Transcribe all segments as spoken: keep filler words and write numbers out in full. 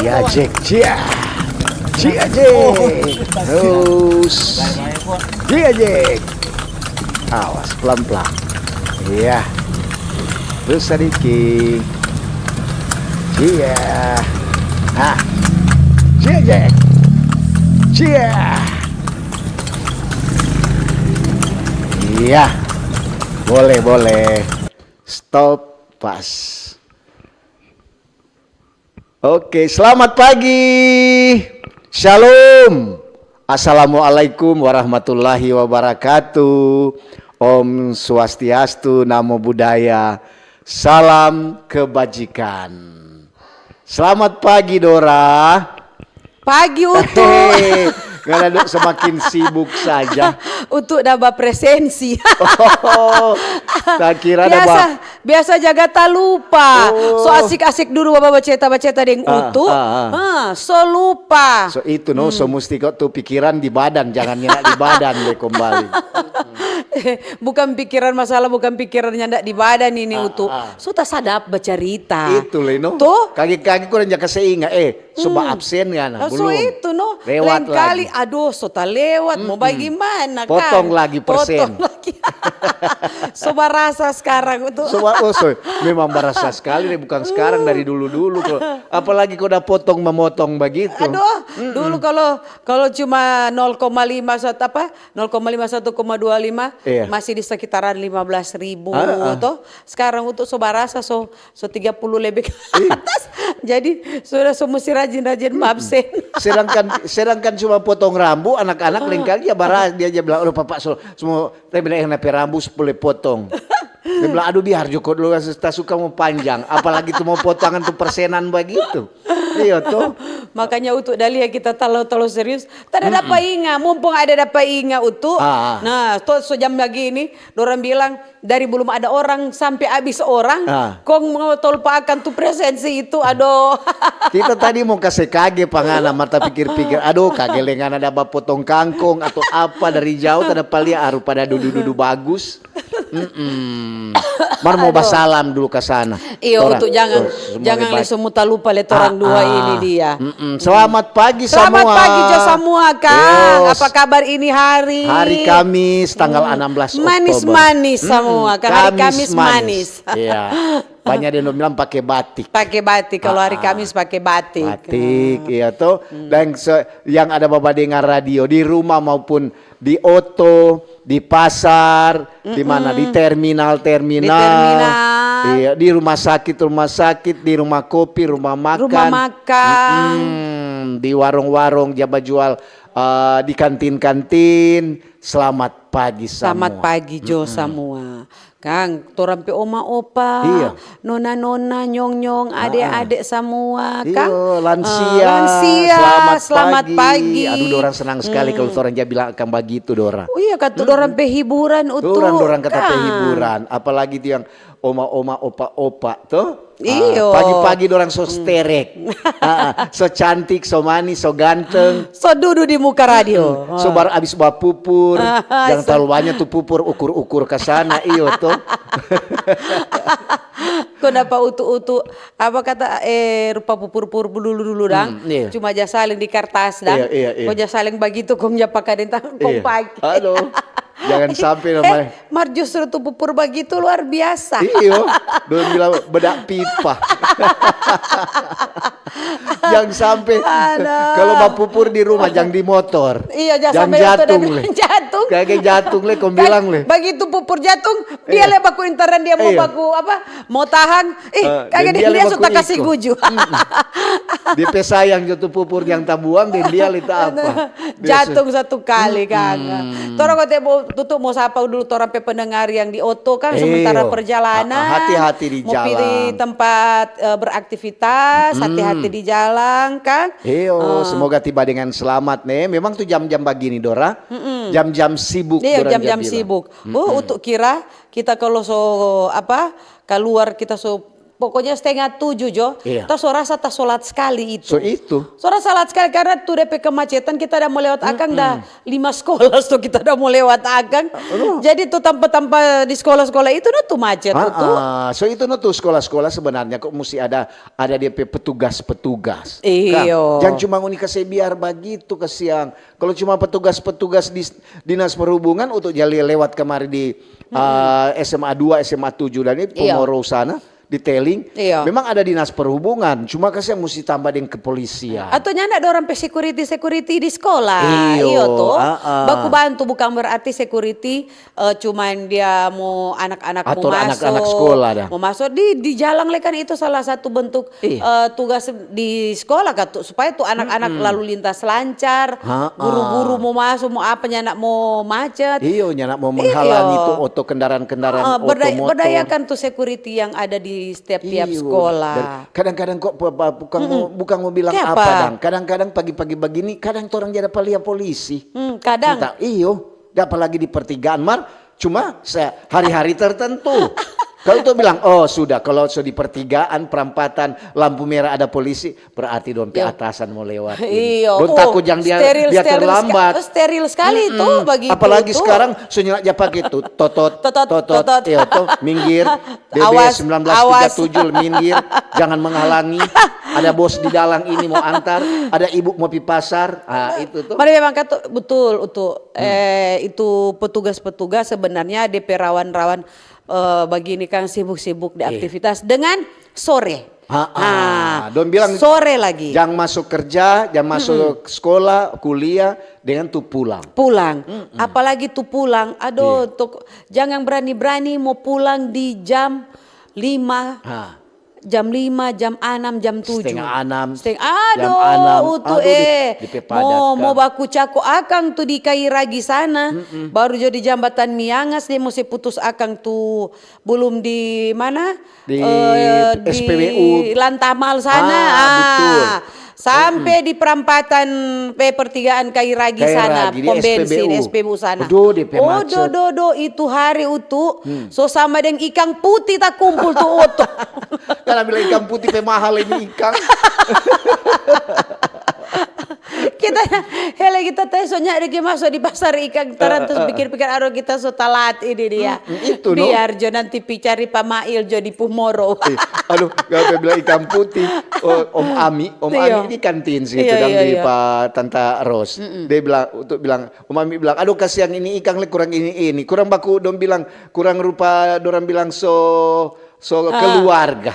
Iya, Jack. Cia. Cia, Jack. Terus. Cia, Jack. Awas, pelan-pelan. Iya. Terus sadiki. Cia. Ah. Cia, Jack. Cia. Iya. Boleh, boleh. Stop, pas. Oke, selamat pagi. Shalom. Assalamualaikum warahmatullahi wabarakatuh. Om Swastiastu, Namo Buddhaya. Salam kebajikan. Selamat pagi, Dora. Pagi, Utu. Hehe, ngana dok semakin sibuk saja. Utu da bapresensi. Oh, tak kira da biasa, ba- biasa jaga talupa. Oh. So asik-asik dulu baba baceta-baceta deng ah, Utu. Ah, ah. Ah, so lupa. So itu no, hmm. So musti kok tu pikiran di badan, jangan nyanda di badan deh kembali. Bukan pikiran masalah, bukan pikiran nyanda di badan ini ah, Utu. Ah. So ta sadap bacarita. Itu le no. Tuh. Kage-kage kurang jaka seinga. Eh, so hmm. Ba absen ngana? Oh, so belum. Itu no. Lewat lain kali, lagi. Aduh, so ta lewat, mm-mm. Mau bagimana kan? Potong lagi persen. Potong lagi. So barasa sekarang tuh. So, oh, so, memang barasa sekali deh, bukan sekarang, dari dulu-dulu. Apalagi kau udah potong memotong begitu. Aduh, mm-mm. Dulu kalau kalau cuma nol koma lima satu apa? Nol koma lima satu koma dua lima iya. Masih di sekitaran lima belas ribu ah, ah. Tuh. Sekarang untuk so barasa so So tiga puluh lebih ke atas. Jadi sudah so musti rajin-rajin mabsen. Sedangkan sedangkan cuma potong rambu anak-anak lengkap dia bara dia aja bilang, "Aduh papa so semua tadi bilang yang nape rambu sepuluh potong." Dia bilang, "Aduh biar joko dulu tak suka mau panjang, apalagi tu mau potongan tu persenan begitu." Iya tuh. Makanya untuk Dahlia kita terlalu terlalu serius. Tada dapa inga, mumpung ada dapa inga Utu. Ah, ah. Nah, tuh so jam lagi ini, dorang bilang dari belum ada orang sampe abis orang, ah. Kong mo tolpa akang tu presensi itu, adoh. Kita tadi mo kase kage pa ngana, mar tapikir-pikir, adoh, kage lei ngana da bapotong kangkong ato apa dari jao, ta dapa lia, aru pada dudu-dudu bagus. Mm-mm. Mar mo basalam dulu ka sana. Iyo, Utu jangan, jangan lei so mo talupa lei torang dua ini dia. Mm-mm. Selamat pagi samua. Selamat pagi jo samua, kang. Apa kabar ini hari? Hari Kamis, tanggal enam belas Oktober. Manis-manis samua, kang. Hari Kamis manis. Iya. Banyak deng dong bilang pake batik. Pake batik, kalau hari Kamis pake batik. Batik, iya to. Dan yang ada babadengar radio di rumah maupun di oto, di pasar, di mana? Di terminal-terminal. Di terminal. Iya, di rumah sakit, rumah sakit, di rumah kopi, rumah makan. Rumah makan. Mm-mm. Di warung-warung, ja bajual, eh, di kantin-kantin. Selamat pagi samua. Selamat pagi jo samua. Kang, torang pe oma opa, nona-nona, nyong-nyong, ade-ade samua, kang. Iyo, lansia. Eh, lansia, selamat pagi. Aduh, dorang senang sekali kalau torang ja bilang akang bagitu, dorang. Oh iya, katu dorang pe hiburan, Utu, dorang, dorang kata pe hiburan. Apalagi tu yang oma-oma, opa-opa, to? Iyo. Ah, pagi-pagi dorang so sterek. Ah, ah, so cantik, so manis, so ganteng. So dudu di muka radio. So baru abis bapupur, jang talalu banya tu pupur ukur-ukur ka sana, iyo to. Ko dapa Utu-Utu, apa kata, eh, rupa pupur-pupur dulu-dulu dang. Hmm, iya. Cuma ja saling di kartas dang. Iya, iya, iya. Ko ja saling bagitu, kong ja paka deng tangan, kong pake. Aduh. Jangan sampe namanya. Eh, mar justru tu pupur bagitu luar biasa. Iyo, dong bilang bedak pipa. Jang sampe. Aduh. Kalo bapupur di rumah, jang di motor. Iya, jang sampe motor jatung le. Jatung. Kage jatung le, kong bilang le. Bagitu pupur jatung, dia le baku intaran, dia mo baku apa? Mo tahang. Ih, kage dia, dia suka kasi guju. Dia pe sayang jo tu pupur yang tabuang, deng dia le ta apa. Jatung satu kali, kang. Torang kote mo tutu, mo sapa dulu torang pe pendengar yang di oto, kan, sementara perjalanan. Hati-hati di jalan. Mo pigi tempat, eh, beraktivitas, hati-hati di jalan, kan. Iyo, semoga tiba dengan selamat, ne. Memang tu jam-jam bagini, Dora. Jam-jam sibuk, jam-jam sibuk. Oh, untuk kira kita kalau so, apa, keluar kita so, pokoknya setengah tujuh jo, ta so rasa ta solat sekali itu. So itu. So rasa solat sekali karena tu depe kemacetan, kita ada mo lewat akang dah lima sekolah, so kita ada mo lewat akang. Jadi tu tampa-tampa di sekolah-sekolah itu no tu macet tu. So itu no tu sekolah-sekolah sebenarnya kok musti ada, ada depe petugas-petugas. Iyo. Jang cuma ngoni kase biar bagitu kasiang. Kalau cuma petugas-petugas di dinas perhubungan untuk jali lewat kemari di, eh, S M A dua, S M A tujuh dan itu Pomoro sana di Teling. Memang ada dinas perhubungan, cuma kasiang musti tambah deng kepolisian. Atau nyanda dorang pe security-security di sekolah. Iyo to. Baku bantu, bukan berarti security, eh, cuman dia mo anak-anak mo maso, anak-anak sekolah dah. Mo maso di, di jalang le kan itu salah satu bentuk, eh, tugas di sekolah kan tu, supaya tu anak-anak lalu lintas lancar, guru-guru mo maso, mo apa, nyanda mo macet. Iyo, nyanda mo menghalangi tu oto, kendaraan-kendaraan oto, motor. Berdayakan tu security yang ada di setiap-tiap sekolah. Kadang-kadang kok bukan mo bilang apa dang. Kadang-kadang pagi-pagi bagini, kadang torang ja dapa lia polisi. Kadang. Iyo. Dapa lagi di pertigaan, mar cuma se-, hari-hari tertentu. Kalau tu bilang, "Oh, sudah, kalau so di pertigaan, perampatan, lampu merah ada polisi, berarti dong pe atasan mo lewat ini." Iyo. Dong takut jang dia, dia terlambat. Steril sekali tu, bagitu. Apalagi sekarang so nyanda ja pake tu, totot, totot, totot. Iyo, to, minggir. B B sembilan belas tiga tujuh, minggir, jangan menghalangi. Ada bos di dalang ini mo antar, ada ibu mo pi pasar. Ah, itu tu. Mar memang katu, betul, itu. Eh, itu petugas-petugas sebenarnya depe rawan-rawan, eh, bagini kan sibuk-sibuk di aktivitas dengan sore. Dong bilang sore lagi. Jang maso kerja, jang maso sekolah, kuliah, dengan tu pulang. Pulang. Apalagi tu pulang, aduh, jangan brani-brani mo pulang di jam lima. Jam lima, jam anam, jam tujuh. Setengah anam, jam anam. Aduh, utu, eh. Mo, mo baku cako akang tu di Kairagi sana. Baru jo di Jambatan Miangas, dia mo se putus akang tu, belum di mana? Di S P B U. Lantamal sana. Ah, betul. Sampe di perampatan pe pertigaan Kairagi sana, pom bensin S P B U sana. Aduh, depe macet. Odo, do, do, itu hari utu, so sama deng ikang putih takumpul tu oto. Kan bilang ikang putih pe mahal ini ikang. Kita, hele kita tadi so nyanda maso di pasar ikang, tarantus pikir-pikir, aduh kita so talat ini dia. Itu no. Biar jo nanti pi cari pa Mail jo di Pumoro. Aduh, gak apa bilang ikang putih. Oh, Om Ami, Om Ami di kantin situ, dang di pa Tanta Ros. Dia bilang, untuk bilang, Om Ami bilang, "Aduh, kasiang ini ikang le kurang ini, ini. Kurang baku," dong bilang, "kurang rupa," dorang bilang, "so, so keluarga."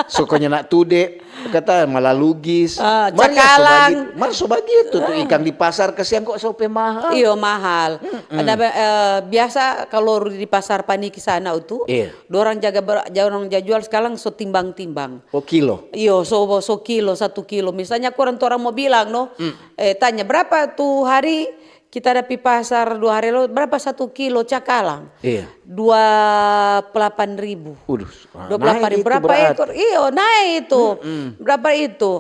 So ko nyanda tude, kata malalugis. Mar so bagitu, mar so bagitu tu ikang di pasar, kasiang kok so pe mahal. Iyo, mahal. Ada, eh, biasa kalau di pasar Paniki sana utu, dorang jaga ber-, dorang ja jual skarang so timbang-timbang. Oh, kilo? Iyo, so, so kilo, satu kilo. Misalnya kurang torang mo bilang, no, eh, tanya, "Berapa tu hari kita ada pi pasar dua hari lalu, berapa satu kilo cakalang?" Iya. Dua puluh delapan ribu. Udus, ah, dua puluh delapan ribu. Naik itu berarti. Berapa ekor? Iyo, naik itu. Berapa itu?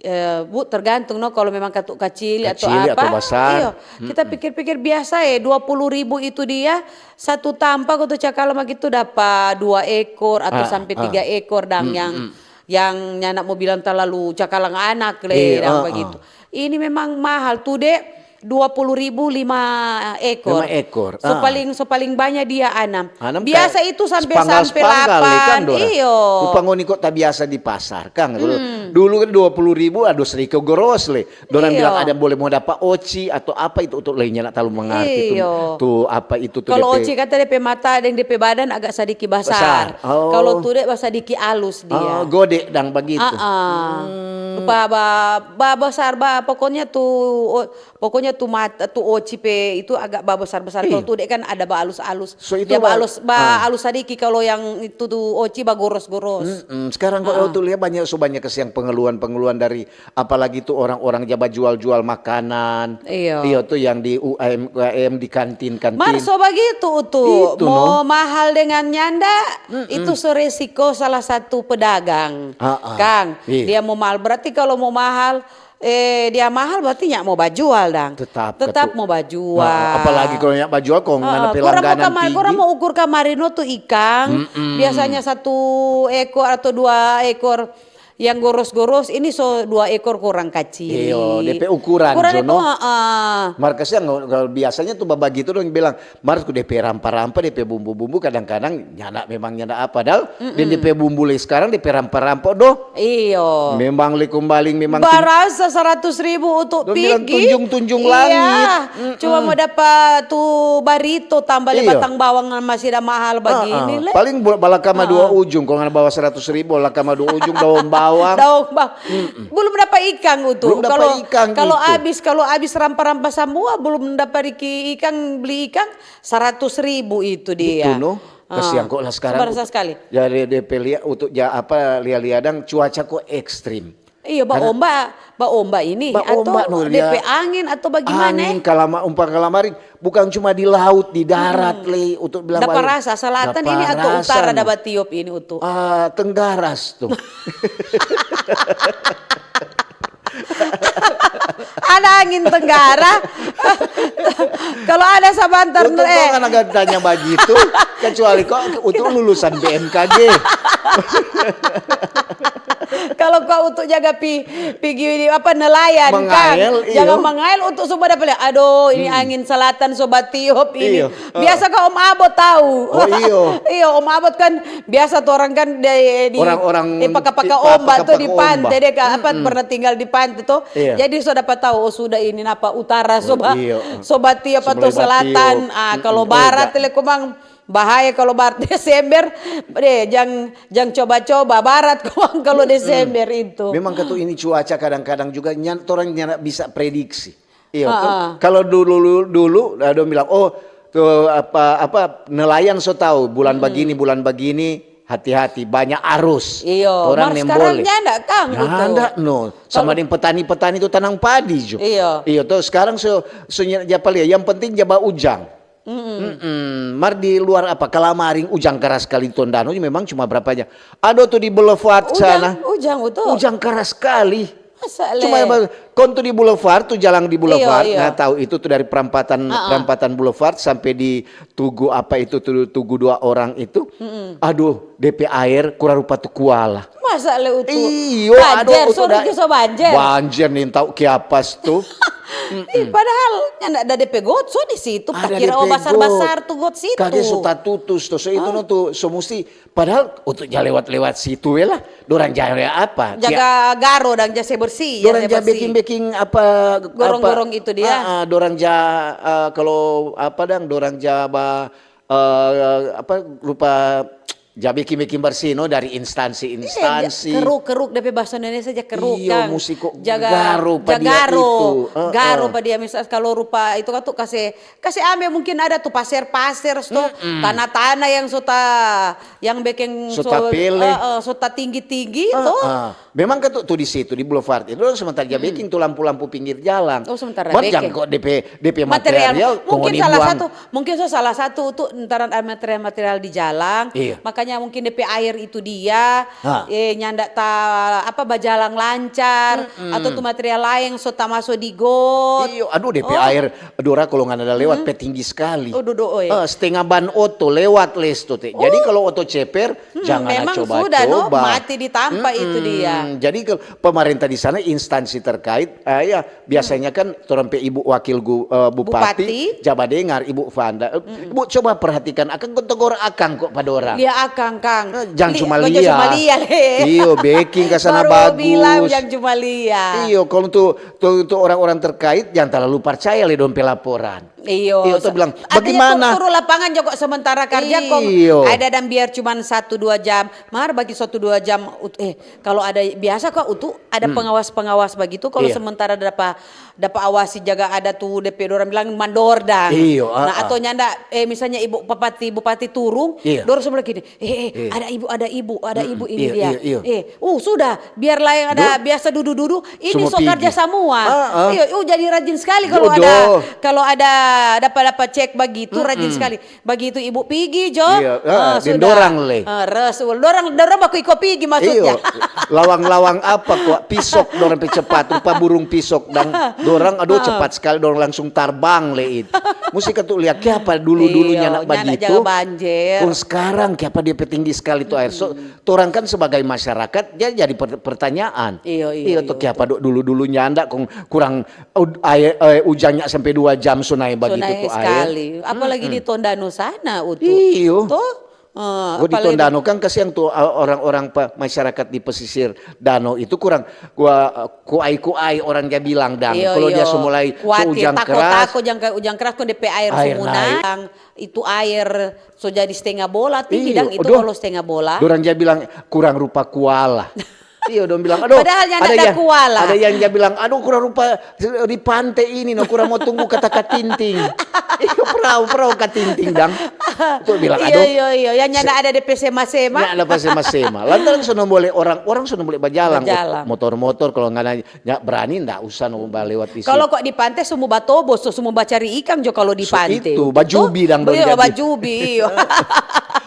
Eh, Bu, tergantung, no, kalau memang katu kacili atau apa. Kacili atau basar. Iyo, kita pikir-pikir biasa, eh, dua puluh ribu itu dia satu tampa, katu cakalang bagitu dapa dua ekor atau sampe tiga ekor dang yang, yang nyanda mo bilang talalu cakalang anak le, dang bagitu. Ini memang mahal tu, Dek. Dua puluh ribu lima ekor. Lima ekor, so paling, so paling banya dia anam. Anam biasa itu sampe, sampe lapan. Iyo. Rupa ngoni kok tabiasa di pasar, kang. Kalau Dulu kan dua puluh ribu, aduh, sedikit goros le. Dorang bilang ada boleh mo dapa oci atau apa itu, untuk lei nyanda talalu mangarti tu, tu apa itu tu. Kalau depe oci kata depe mata deng depe badan agak sadiki basar. Basar. Oh. Kalau tude basadiki alus dia. Oh, gode dang bagitu. Ah, ah. Rupa ba, ba basar ba, pokoknya tu, o-, pokoknya tu mata, tu oci pe itu agak ba basar-basar. Kalau tude kan ada ba alus-alus. So itu dia ba alus, ba alus sadiki, kalau yang itu tu oci ba goros-goros. Mm-mm. Sekarang kok tu lia banyak, so banyak kasiang pengeluhan-pengeluhan dari, apalagi tu orang-orang ja bajual-jual makanan. Iyo. Iyo tu yang di U M K M, di kantin-kantin. Mar so bagitu tu, itu, mo mahal dengan nyanda, itu so resiko salah satu pedagang. Ah, ah. Kang, dia mo mahal. Berarti kalau mo mahal, eh, dia mahal berarti nya mo bajual dang. Tetap, tetap mo bajual. Nah, apalagi kalau nya bajual, kong ngana pe langganan tinggi. Kurang mo ukur kamari no tu ikang, biasanya satu ekor atau dua ekor yang goros-goros, ini so dua ekor kurang kacili. Iyo, depe ukuran jo no. Mar kasiang, biasanya tu babagitu dong bilang, mar ku depe rampa-rampa, depe bumbu-bumbu kadang-kadang nyanda, memang nyanda apa dal. Deng depe bumbu lei skarang, depe rampa-rampa doh. Iyo. Memang lei kumbaling, memang barasa saratus ribu untuk pigi. Tunjung-tunjung langit. Cuma mo dapa tu barito tamba lei batang bawang masih ada mahal bagini le. Paling balakama dua ujung, kong ada bawa saratus ribu, balakama dua ujung, daong bawang. Daong bawang. Belum dapa ikang itu. Belum dapa ikang itu. Kalau abis, kalau abis rampa-rampa samua, belum dapa riki ikang, beli ikang, saratus ribu itu dia. Itu no. Kasiang kok lah sekarang. Barasa skali. Jadi depe lia, untuk ja apa, lia-lia dang cuaca kok ekstrim. Iyo, ba omba, ba omba ini, atau depe angin, atau bagimana? Angin kalama, umpa kalamari, bukan cuma di laut, di darat lei, untuk bilang dapa rasa, selatan ini atau utara dapa tiop ini, untuk? Ah, Tenggaras tu. Ada angin tenggara. Kalau ada sabantar, untuk kong anak tanya bagitu, kecuali kok untuk lulusan B M K G. Kalau kau untuk jaga pi, pigi apa, nelayan, kan? Jangan mangael untuk semua dapat lihat. Aduh, ini angin selatan, sobat tiop ini. Biasa kau Om Abot tahu. Oh, iyo. Iyo, Om Abot kan biasa tu orang kan di, di, orang-orang di paka-paka omba tu di pante, dia apa, pernah tinggal di pante tu. Jadi so dapat tahu, oh, sudah ini napa utara, sobat, sobat tiop atau selatan. Ah, kalau barat le komang bahaya, kalau barat Desember deh, jang, jang coba-coba barat komang kalau Desember itu. Memang katu ini cuaca kadang-kadang juga torang nyanda bisa prediksi. Iyo, kalau dulu, dulu ada bilang, oh, tu apa, apa, nelayan so tau bulan bagini, bulan bagini, hati-hati, banyak arus. Iyo, orang mar sekarang nyanda kang. Nyanda no, sama deng petani-petani tu tanang padi jo. Iyo. Iyo, tu sekarang so, so nyanda ja pa lia, yang penting ja ba ujang. Mm-mm. Mar di luar apa, kalamaring ujang karas skali di Tondano memang cuma berapa aja. Ado tu di Boulevard sana. Ujang, ujang karas skali. Masa le? Cuma kong tu di Boulevard, tu jalang di Boulevard, nah, tau itu tu dari perampatan, perampatan Boulevard sampe di Tugu apa itu tu, Tugu Dua Orang itu. Aduh, depe aer kura rupa tu kuala. Masa le utu? Iyo, aduh, banjer, utu so da-, so banjer. Banjer nih, tau kiapas tu. Ih, padahal nyanda ada depe got so di situ, ada kira depe basar-basar tu got situ. Kage so tatutus tu, so itu no tu, so musti. Padahal untuk ja lewat-lewat situ we lah, dorang ja apa? Jaga garo dang ja se bersih, ja se bersih. Dorang ja beking-beking apa, gorong-gorong itu dia. Ah, ah, dorang ja, eh, kalau apa dang, dorang ja ba, eh, apa, rupa ja beking-beking bersih no dari instansi-instansi. Keruk-keruk, depe bahasa Indonesia ja keruk. Iyo, kang. Musti kok jaga, garo pa dia itu. Garo pa dia, misal kalau rupa itu kan tu kase Kase ambe mungkin ada tu paser-paser sto, tanah-tanah yang so ta, yang bekeng so, so tapele. Eh, eh, so tatinggi-tinggi to. Memang kan tu, tu di situ, di Boulevard itu sementara ja beking tu lampu-lampu pinggir jalan. Oh, sementara beking. Jang kok depe, depe material, material mungkin salah satu, mungkin so salah satu tu entaran ada material-material di jalan. Iya. Makanya mungkin depe aer itu dia, eh, nyanda ta, apa, bajalang lancar, atau tu material laeng so tamaso di got. Iyo, aduh, depe aer Dora, kalau ngana da lewat, pe tinggi skali. Oh, dudu, oi. Eh, stenga ban oto lewat le sto te. Jadi, kalau oto ceper, jang ngana coba-coba. Memang sudah, no, mati di tampa itu dia. Jadi, kalau pemerintah di sana, instansi terkait, eh, ya, biasanya kan torang pe ibu wakil gu-, eh, bupati, bupati, ja badengar, Ibu Fanda. Eh, Ibu coba perhatikan, akang kong togor akang kok pa dorang. Lia Kang, Kang. Eh, jang Li-, cuma kau jang cuma lia. Lia, le. Iyo, beking ka sana Baru bilang bagus. Jang cuma lia. Iyo, kalau tu, tu, tu orang-orang terkait, jangan terlalu percaya le dong pe laporan. Iyo, Iyo, tu sa-, bilang, artinya "Bagaimana?" tur-, turun lapangan jo ko sementara karja kong Iyo. ada dan biar cuman satu dua jam. Mar bagi satu dua jam, ut-, eh, kalau ada biasa ko utu ada pengawas-pengawas bagitu, kalau Iya. sementara dapa dapa awasi jaga ada tu depe dorang bilang mandor dang. Iyo, Nah, ah, ah. Atau nyanda, eh, misalnya ibu bupati bupati turung, Iya. dorang semua gini, eh, eh, Iya. Ada ibu, ada ibu, ada ibu ini Iya, dia. iya, iya. Eh, uh sudah, biar lain ada Do-, biasa dudu-dudu, ini semua so kerja pigi. Semua. Ah, ah. Iyo, uh jadi rajin sekali kalau Jodoh. ada kalau ada dapat dapat cek bagitu, rajin sekali. Bagitu ibu pigi jo. Iya, ah, Ah, deng sudah. Dorang le. Ah, res, dorang dorang baku iko pigi maksudnya. Iyo, lawang-lawang apa kok pisok dorang pe cepat, rupa burung pisok dang dorang, aduh, cepat sekali dorang langsung tarbang le itu. Musti katu lia kiapa dulu-dulunya Iyo, nak nyanda bagitu. Jaga banjir. Kong sekarang kiapa dia pe tinggi sekali tu air. So, torang kan sebagai masyarakat dia jadi per- pertanyaan. Iyo, iyo, Iyo, iyo, tu kiapa do- dulu-dulu nyanda kong kurang ud- air, eh, ujangnya sampai dua jam so nae bagitu Sonai tu air. Sekali. Apalagi di Tondano sana utu. Iyo. Tuh. Eh, Gua di apalagi Tondano kan kasiang tu uh, orang-orang pe- masyarakat di pesisir danau itu kurang gua uh, kuai-kuai orang dia bilang dang. Iyo, Kalau dia iyo. so mulai so Kuatir, ujang tako, keras, tako, ujang ke- ujang keras kong depe air Air so naik. Itu air so jadi setengah bola tinggi Iyo, dang itu aduh. Kalau setengah bola. Dorang dia bilang kurang rupa kuala. Iyo, dong bilang, aduh. Padahal nyanda ada yang, kuala. Ada yang dia bilang, aduh kurang rupa di pante ini, no kurang mau tunggu kata katinting. Iyo, perahu, perahu katinting dang. Itu bilang, Iyo, aduh. iyo, iyo. Yang nyanda ada depe sema-sema. Nggak ada sema-sema. Lantaran sono boleh orang, orang sono boleh bajalang. Bajalang. Motor-motor kalau nggak ada, nggak berani, nggak usah no lewat di situ. Kalau kok di pante semua batobo, so semua bacari ikang jo kalau di So, pante. itu, bajubi dang, baru Iyo, jadi. Bajubi, iyo.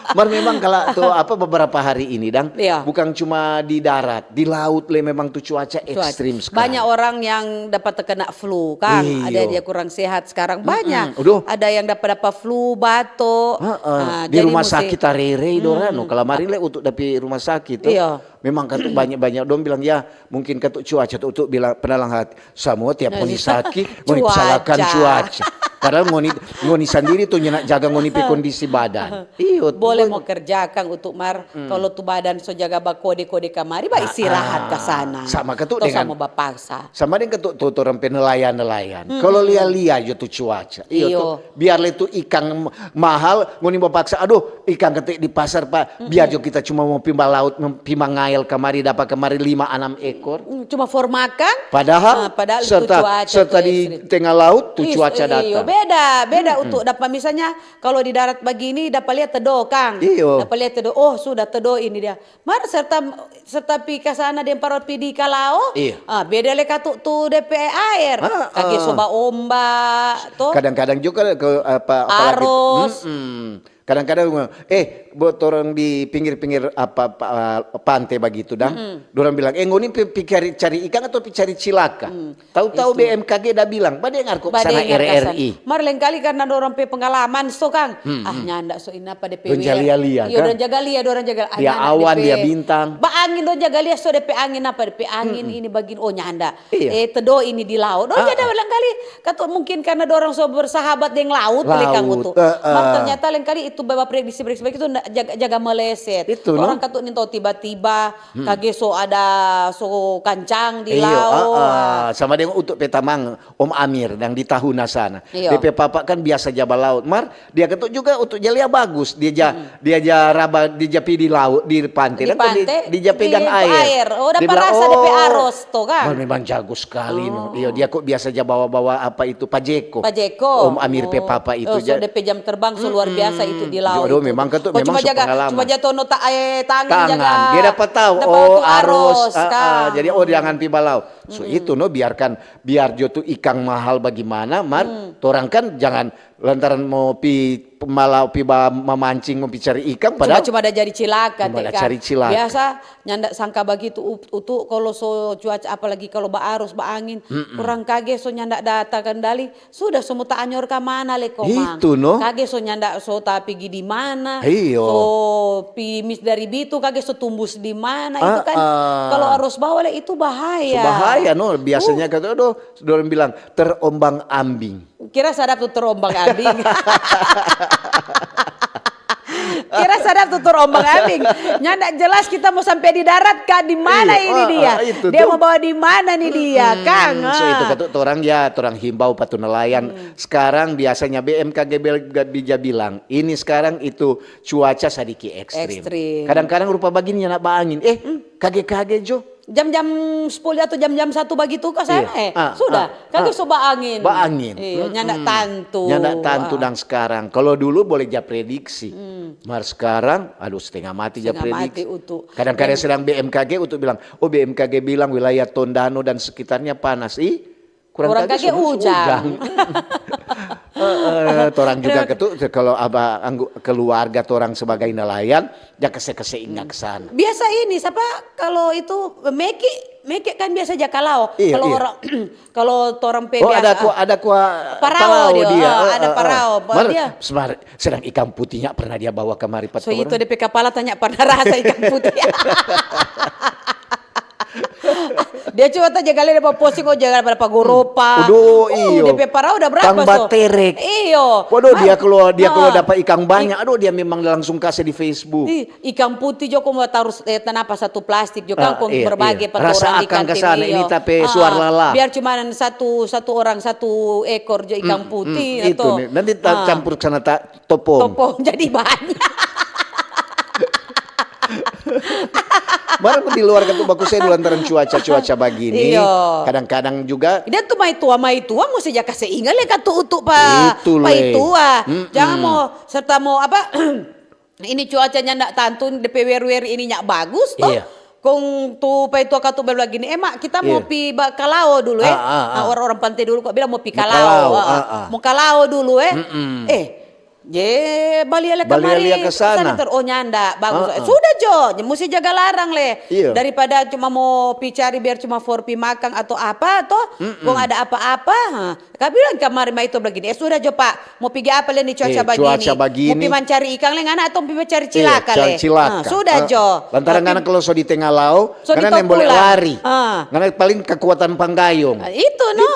Mar memang kalau tu apa beberapa hari ini dang, Iya. Bukan cuma di darat, di laut le memang tu cuaca Cuaca. ekstrim sekali. Banyak orang yang dapat terkena flu, Kang. Ada Iyo. Dia kurang sehat sekarang. Banyak. Mm-mm. Udah. Ada yang dapat apa flu, batuk. Heeh. Ah, Di jadi rumah mesti- sakit tarere dorang no. Kalau kemarin le untuk tapi rumah sakit tu, Iya. memang kan tu banyak-banyak dong bilang ya mungkin kan tu cuaca tu untuk bilang pernah lang hati semua tiap ngoni sakit ngoni Cuaca. Salahkan cuaca. Padahal ngoni ngoni sendiri tu nyanda jaga ngoni pe kondisi badan. Iyo. Boleh mau kerjakan untuk mar, kalau tu badan so jaga bakode-kode kamari, ba istirahat ke sana. Sama ke tu Atau dengan sama bapaksa. Sama deng katu tu orang pe nelayan-nelayan. Kalau lia-lia jo tu cuaca. Iyo, Iyo. Tu. Biar le tu ikang mahal, ngoni mau paksa, aduh, ikang kete di pasar, Pak. Biar jo kita cuma mau pi ba laut, pi mangael kamari, dapa kamari lima anam ekor. Hmm, Cuma for makan. Padahal, Ah, padahal itu serta cuaca serta tu di ekstrim. tengah laut tu Is- cuaca iyo, datang. Beda, beda untuk dapat misalnya kalau di darat begini dapat lihat tedo, Kang. Iyo. Dapat lihat tedo. Oh, sudah tedo ini dia. Mar serta serta pi ka sana deng paro pi di kalao. Iya. Ah, beda le katu tu depe air. Ah, Kage ah. Soba ombak to. Kadang-kadang juga ke apa apalagi Arus. Mm-mm. Kadang-kadang eh buat orang di pinggir-pinggir apa pa- pante begitu dang. Dorang bilang, "Eh ngoni pi, pi cari, cari ikan atau pi cari cilaka?" Tahu-tahu B M K G dah bilang, "Badengar kok sana Badengar ka sana. R R I." Mar lengkali karena dorang pe pengalaman so, Kang. Ah, nyanda so ini apa depe Dong ja lia-lia, Iyo, kan? Dong jaga lia, dorang jaga Dia awan, dia bintang. Ba angin dong jaga lia so depe angin apa depe angin ini bagin oh nyanda. Iya. Eh tedo ini di laut. Oh nyanda lengkali katu mungkin karena dorang so bersahabat deng laut, le Kang Laut, Utu. eh, eh. Mar ternyata lengkali itu baba prediksi-prediksi begitu nda- jaga, jaga meleset. Itu, no? Orang katu nih tahu tiba-tiba kage so ada so kancang di Iyo, laut. ah, ah. Sama dengan untuk petamang Om Amir yang di Tahuna sana. Iyo. Depe papa kan biasa ja balaut. Mar, dia ketuk juga untuk ja lia bagus. Dia ja, dia ja raba, dia ja pi di laut, di pante. Di Dan kok di, pante, di ja pegang di air. air. Oh, udah Dia bilang, perasa depe arus tuh, Kang. Mar memang jago sekali no. Iyo, dia kok biasa ja bawa-bawa apa itu pajeko. Pajeko. Om Amir pe papa itu. Oh, so depe jam terbang so luar biasa itu di laut. Jodoh memang ketuk, Oh, memang cuma so jaga, pengalaman. cuma jaga tono ta, eh, tangan Tangan. jaga. Dia dapat tahu. Dapat Oh, tahu arus. arus, Ah, ah. Kang. Jadi, oh, jangan pi balaut. So itu no biarkan biar jo tu ikang mahal bagaimana, mar torang kan jangan lantaran mau pi malau pi ba mamancing mau pi cari ikang Cuma padahal cuma ada jadi cilaka Cuma te, ada Kang. Cari cilaka. Biasa nyanda sangka begitu ut- utu kalau so cuaca apalagi kalau ba arus ba angin kurang kage so nyanda data kendali sudah semua ta anyor ka mana le komang. Itu, no. Kage so nyanda so ta pigi di mana. Iyo. So pi mis dari bitu kage so tumbus di mana itu kan Ah, ah. Kalau arus bawa le itu bahaya. So bahaya no biasanya kata aduh dorang bilang terombang ambing. Kira sadap tu terombang ambing. Kira sadap tu tur ombang ambing. Nyanda jelas kita mo sampe di darat ka di mana ini dia. Dia mo bawa di mana ni dia, kang? So itu katu torang ya, torang himbau pa tu nelayan. Sekarang biasanya B M K G bi-, ja bilang, ini sekarang itu cuaca sadiki ekstrim. Kadang-kadang rupa bagini nyanda baangin. Eh, kage-kage jo. Jam-jam sepuluh atau jam-jam satu bagitu ka sana, eh, sudah. Kage so baangin. Baangin. Iyo, nyanda tantu. Nyanda tantu dang sekarang. Kalo dulu boleh ja prediksi. Mar sekarang, aduh, setengah mati ja prediksi. Kadang-kadang sedang B M K G untuk bilang, "Oh, B M K G bilang wilayah Tondano dan sekitarnya panas." Ih, kurang kage ujang. Heeh, torang juga ketu, kalo aba anggu-, keluarga torang sebagai nelayan, ja kase-kase inga ke sana. Biasa ini, sapa kalo itu meke, meke kan biasa ja kalao. Kalo orang, kalo torang pe biasa, ada kua, ada kua parao dia. Ada parao. Mar, dia sedang ikang putihnya pernah dia bawa kamari pa torang. So itu de pe kapala tanya pernah rasa ikang putih. Dia cuma ta jaga lia dapa posting, oh, jaga dapa goropa. Udo, iyo. De pe parau udah berapa so? Baterek. Iyo. Waduh, dia kalau, dia kalau dapat ikang banyak, aduh, dia memang langsung kasih di Facebook. Ih, ikang putih jo kong tarus, eh, tanapa satu plastik jo kang, kong berbagi pa torang di kantin. Rasa akang ke sana, ini tape suar lala. Biar cuman satu, satu orang satu ekor jo ikang putih. Itu atau nih, nanti ta campur sana ta topong. Topong jadi banyak. Mar di luar katu baku se lantaran cuaca-cuaca bagini. Iyo. Kadang-kadang juga dia tu maitua, maitua musti ja kase inga le katu utu pa, itu le, paitua. Jangan mo serta mo apa, ini cuaca nyanda tantu, de pe wer-wer ini nya bagus to. Iya. Kong tu paitua katu bilang gini, "Eh, Mak, kita mo pi ba kalao dulu, eh." Ah, ah, ah. Nah, orang-orang pante dulu kong bilang mo pi kalao. Mo kalao dulu, eh. Eh, je, balia lia kamari, sana. Oh, nyanda, bagus. Sudah jo, musti jaga larang le. Iya. Daripada cuma mo pi cari biar cuma for pi makang atau apa to, kong ada apa-apa. Ha. Ka bilang kamari maitua bagini, "Eh, sudah jo, Pak, mo pigi apa le ni cuaca bagini? Mo pi mancari ikang le ngana atau mo pi mancari cilaka le?" Cilaka. Sudah jo. Lantaran ngana kalau so di tenga lao, so ngana nem bole lari. Ngana paling kekuatan panggayung. Itu no.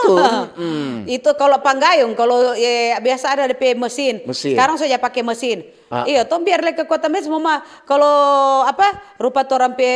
Itu kalau panggayung, kalau, eh, biasa ada de pe mesin. Mesin. Sekarang so ja pake mesin. Iyo, tong biar le kekuatan mesin, mo ma, kalau apa, rupa torang pe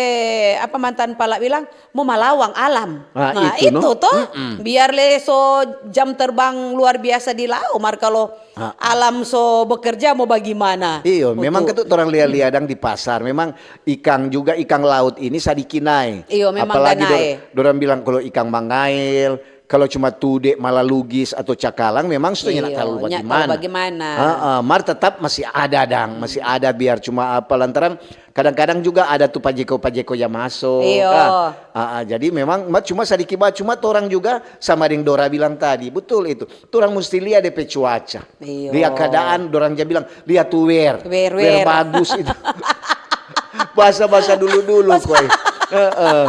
apa, mantan pala bilang, mo malawang alam. Nah, itu to. Biar le so jam terbang luar biasa di lao, mar kalau alam so bekerja mo bagimana? Iyo, memang katu torang lia-lia dang di pasar, memang ikang juga, ikang laut ini sadiki nae. Iyo, memang apalagi dor-, dorang bilang kalau ikang mangael, kalau cuma tude, malalugis atau cakalang, memang sudah nyanda talalu bagimana. Heeh, mar tetap masih ada dang, masih ada biar cuma apa, lantaran kadang-kadang juga ada tu pajeko-pajeko yang masuk. Iyo. Ah, ah, ah, jadi memang ma-, cuma sadiki ba, cuma torang juga sama deng Dora bilang tadi, betul itu. Torang musti lia de pe cuaca. Iyo. Lia keadaan, dorang ja bilang, lia tu wer. Wer, wer bagus itu. Bahasa-bahasa dulu-dulu, koi. Heeh.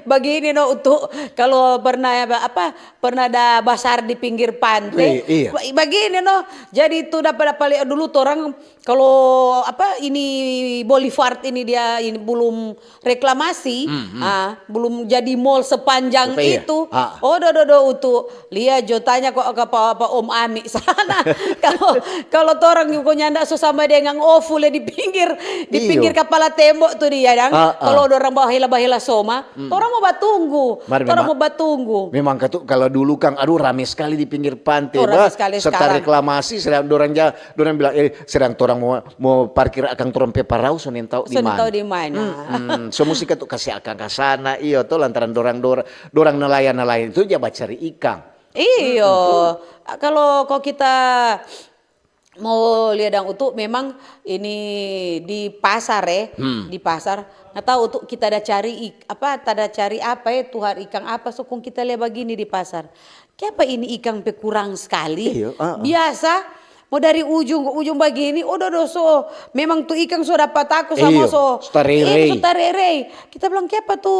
Bagini no, untuk kalau pernah apa, pernah ada basar di pinggir pante. Iya. Bagini no. Jadi tu dapa-dapa lia dulu torang Kalo apa ini Boulevard ini dia ini belum reklamasi, ah, belum jadi mall sepanjang itu. Oh, do, do, do, utu. Lia jo tanya ko apa, apa Om Ami sana. Kalo, kalo torang ko nyanda so sama dengan ofu le di pinggir, di pinggir kapala tembok tu dia dang. Kalo dorang bahela-bahela soma, torang mo batunggu. Torang mo batunggu. Memang katu kalo dulu kang, aduh, rame skali di pinggir pante. Oh, rame skali. Sekarang reklamasi, sedang dorang ja Dorang bilang, "Eh, sedang torang mo, mo parkir akang torang pe parau, so nintau di mana." So musti katu kase akang ka sana, iyo to, lantaran dorang, dorang, dorang nelayan-nelayan itu ja bacari ikang. Iyo, kalo, kalo kita mo lia dang utu, memang ini di pasar, eh, di pasar, nda tau utu kita ada cari ik-, apa, tada cari apa, eh, tuhar ikang apa, so kong kita lia bagini di pasar. Kiapa ini ikang pe kurang skali? Iyo, ah, ah. Biasa mo dari ujung ke ujung bagini, odo do so. Memang tu ikang so dapa tako sama so. Iyo, so tarerei. Kita bilang, "Kiapa tu,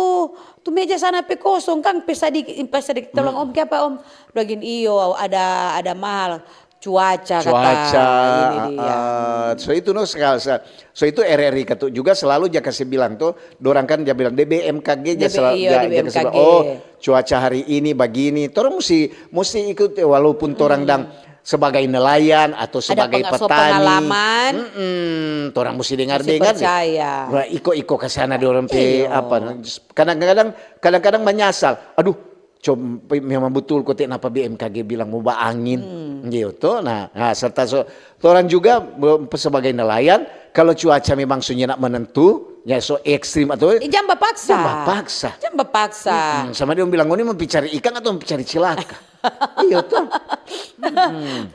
tu meja sana pe kosong kang, pe sadiki, pe sadiki." Kita bilang, "Om, kiapa Om?" Bilang gini, "Iyo, ada, ada mahal cuaca," kata. Cuaca, ini dia. Ah, ah. So itu no, so itu R R I katu juga selalu ja kase bilang to, dorang kan ja bilang, di B M K G ja selalu, iyo, ja, di ja kase bilang, B M K G. "Oh, cuaca hari ini bagini." Torang musti, musti ikut, walaupun torang dang, sebagai nelayan atau Ada sebagai penga- so petani, pengalaman, mm-mm, torang musti musti dengar-dengar deh. Percaya. Wah, iko-iko ke sana dorang pe Iyo. Apa, no? Kadang-kadang, kadang-kadang menyasal. Aduh, com, memang betul kote napa B M K G bilang mo baangin. Gitu. Nah, nah, serta so, torang juga, be-, sebagai nelayan, kalau cuaca memang so nyanda menentu, ya so ekstrim atau Eh, jang bapaksa. Jang bapaksa. Jang bapaksa. Hmm, sama dia bilang, "Ngoni mau pi cari ikan atau mau pi cari cilaka?" Iyo, toh.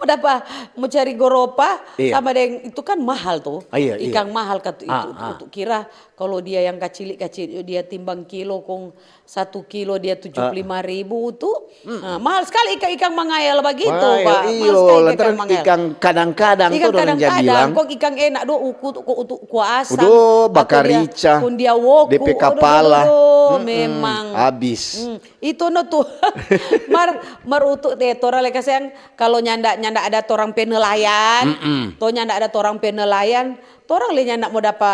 Mo dapa, mo cari goropa, Iya. sama deng itu kan mahal tuh. Ah, iya, iya. Ikan mahal katu itu. Ah, ah. Untuk kira kalau dia yang kacili-kacili, dia timbang kilo kong satu kilo dia tujuh puluh lima ribu tuh. Nah, mahal sekali ikan-ikan mangael begitu, Mangael, Pak. Mahal iyo, sekali lantaran ikan mangael. Ikan kadang-kadang Ikan tuh orang ja kadang-kadang, bilang. Kong ikan enak do uku, uku, uku kuasa. Udah, bakar rica. Kong dia woku. D P Aduh, kapala. aduh, aduh, Mm-mm, memang. Habis. Hmm, itu no tuh. Mar, mar utuk deh, torang leka sayang, kalau nyanda, nyanda ada torang pe nelayan, Mm-mm. to nyanda ada torang pe nelayan, torang le nyanda mo dapa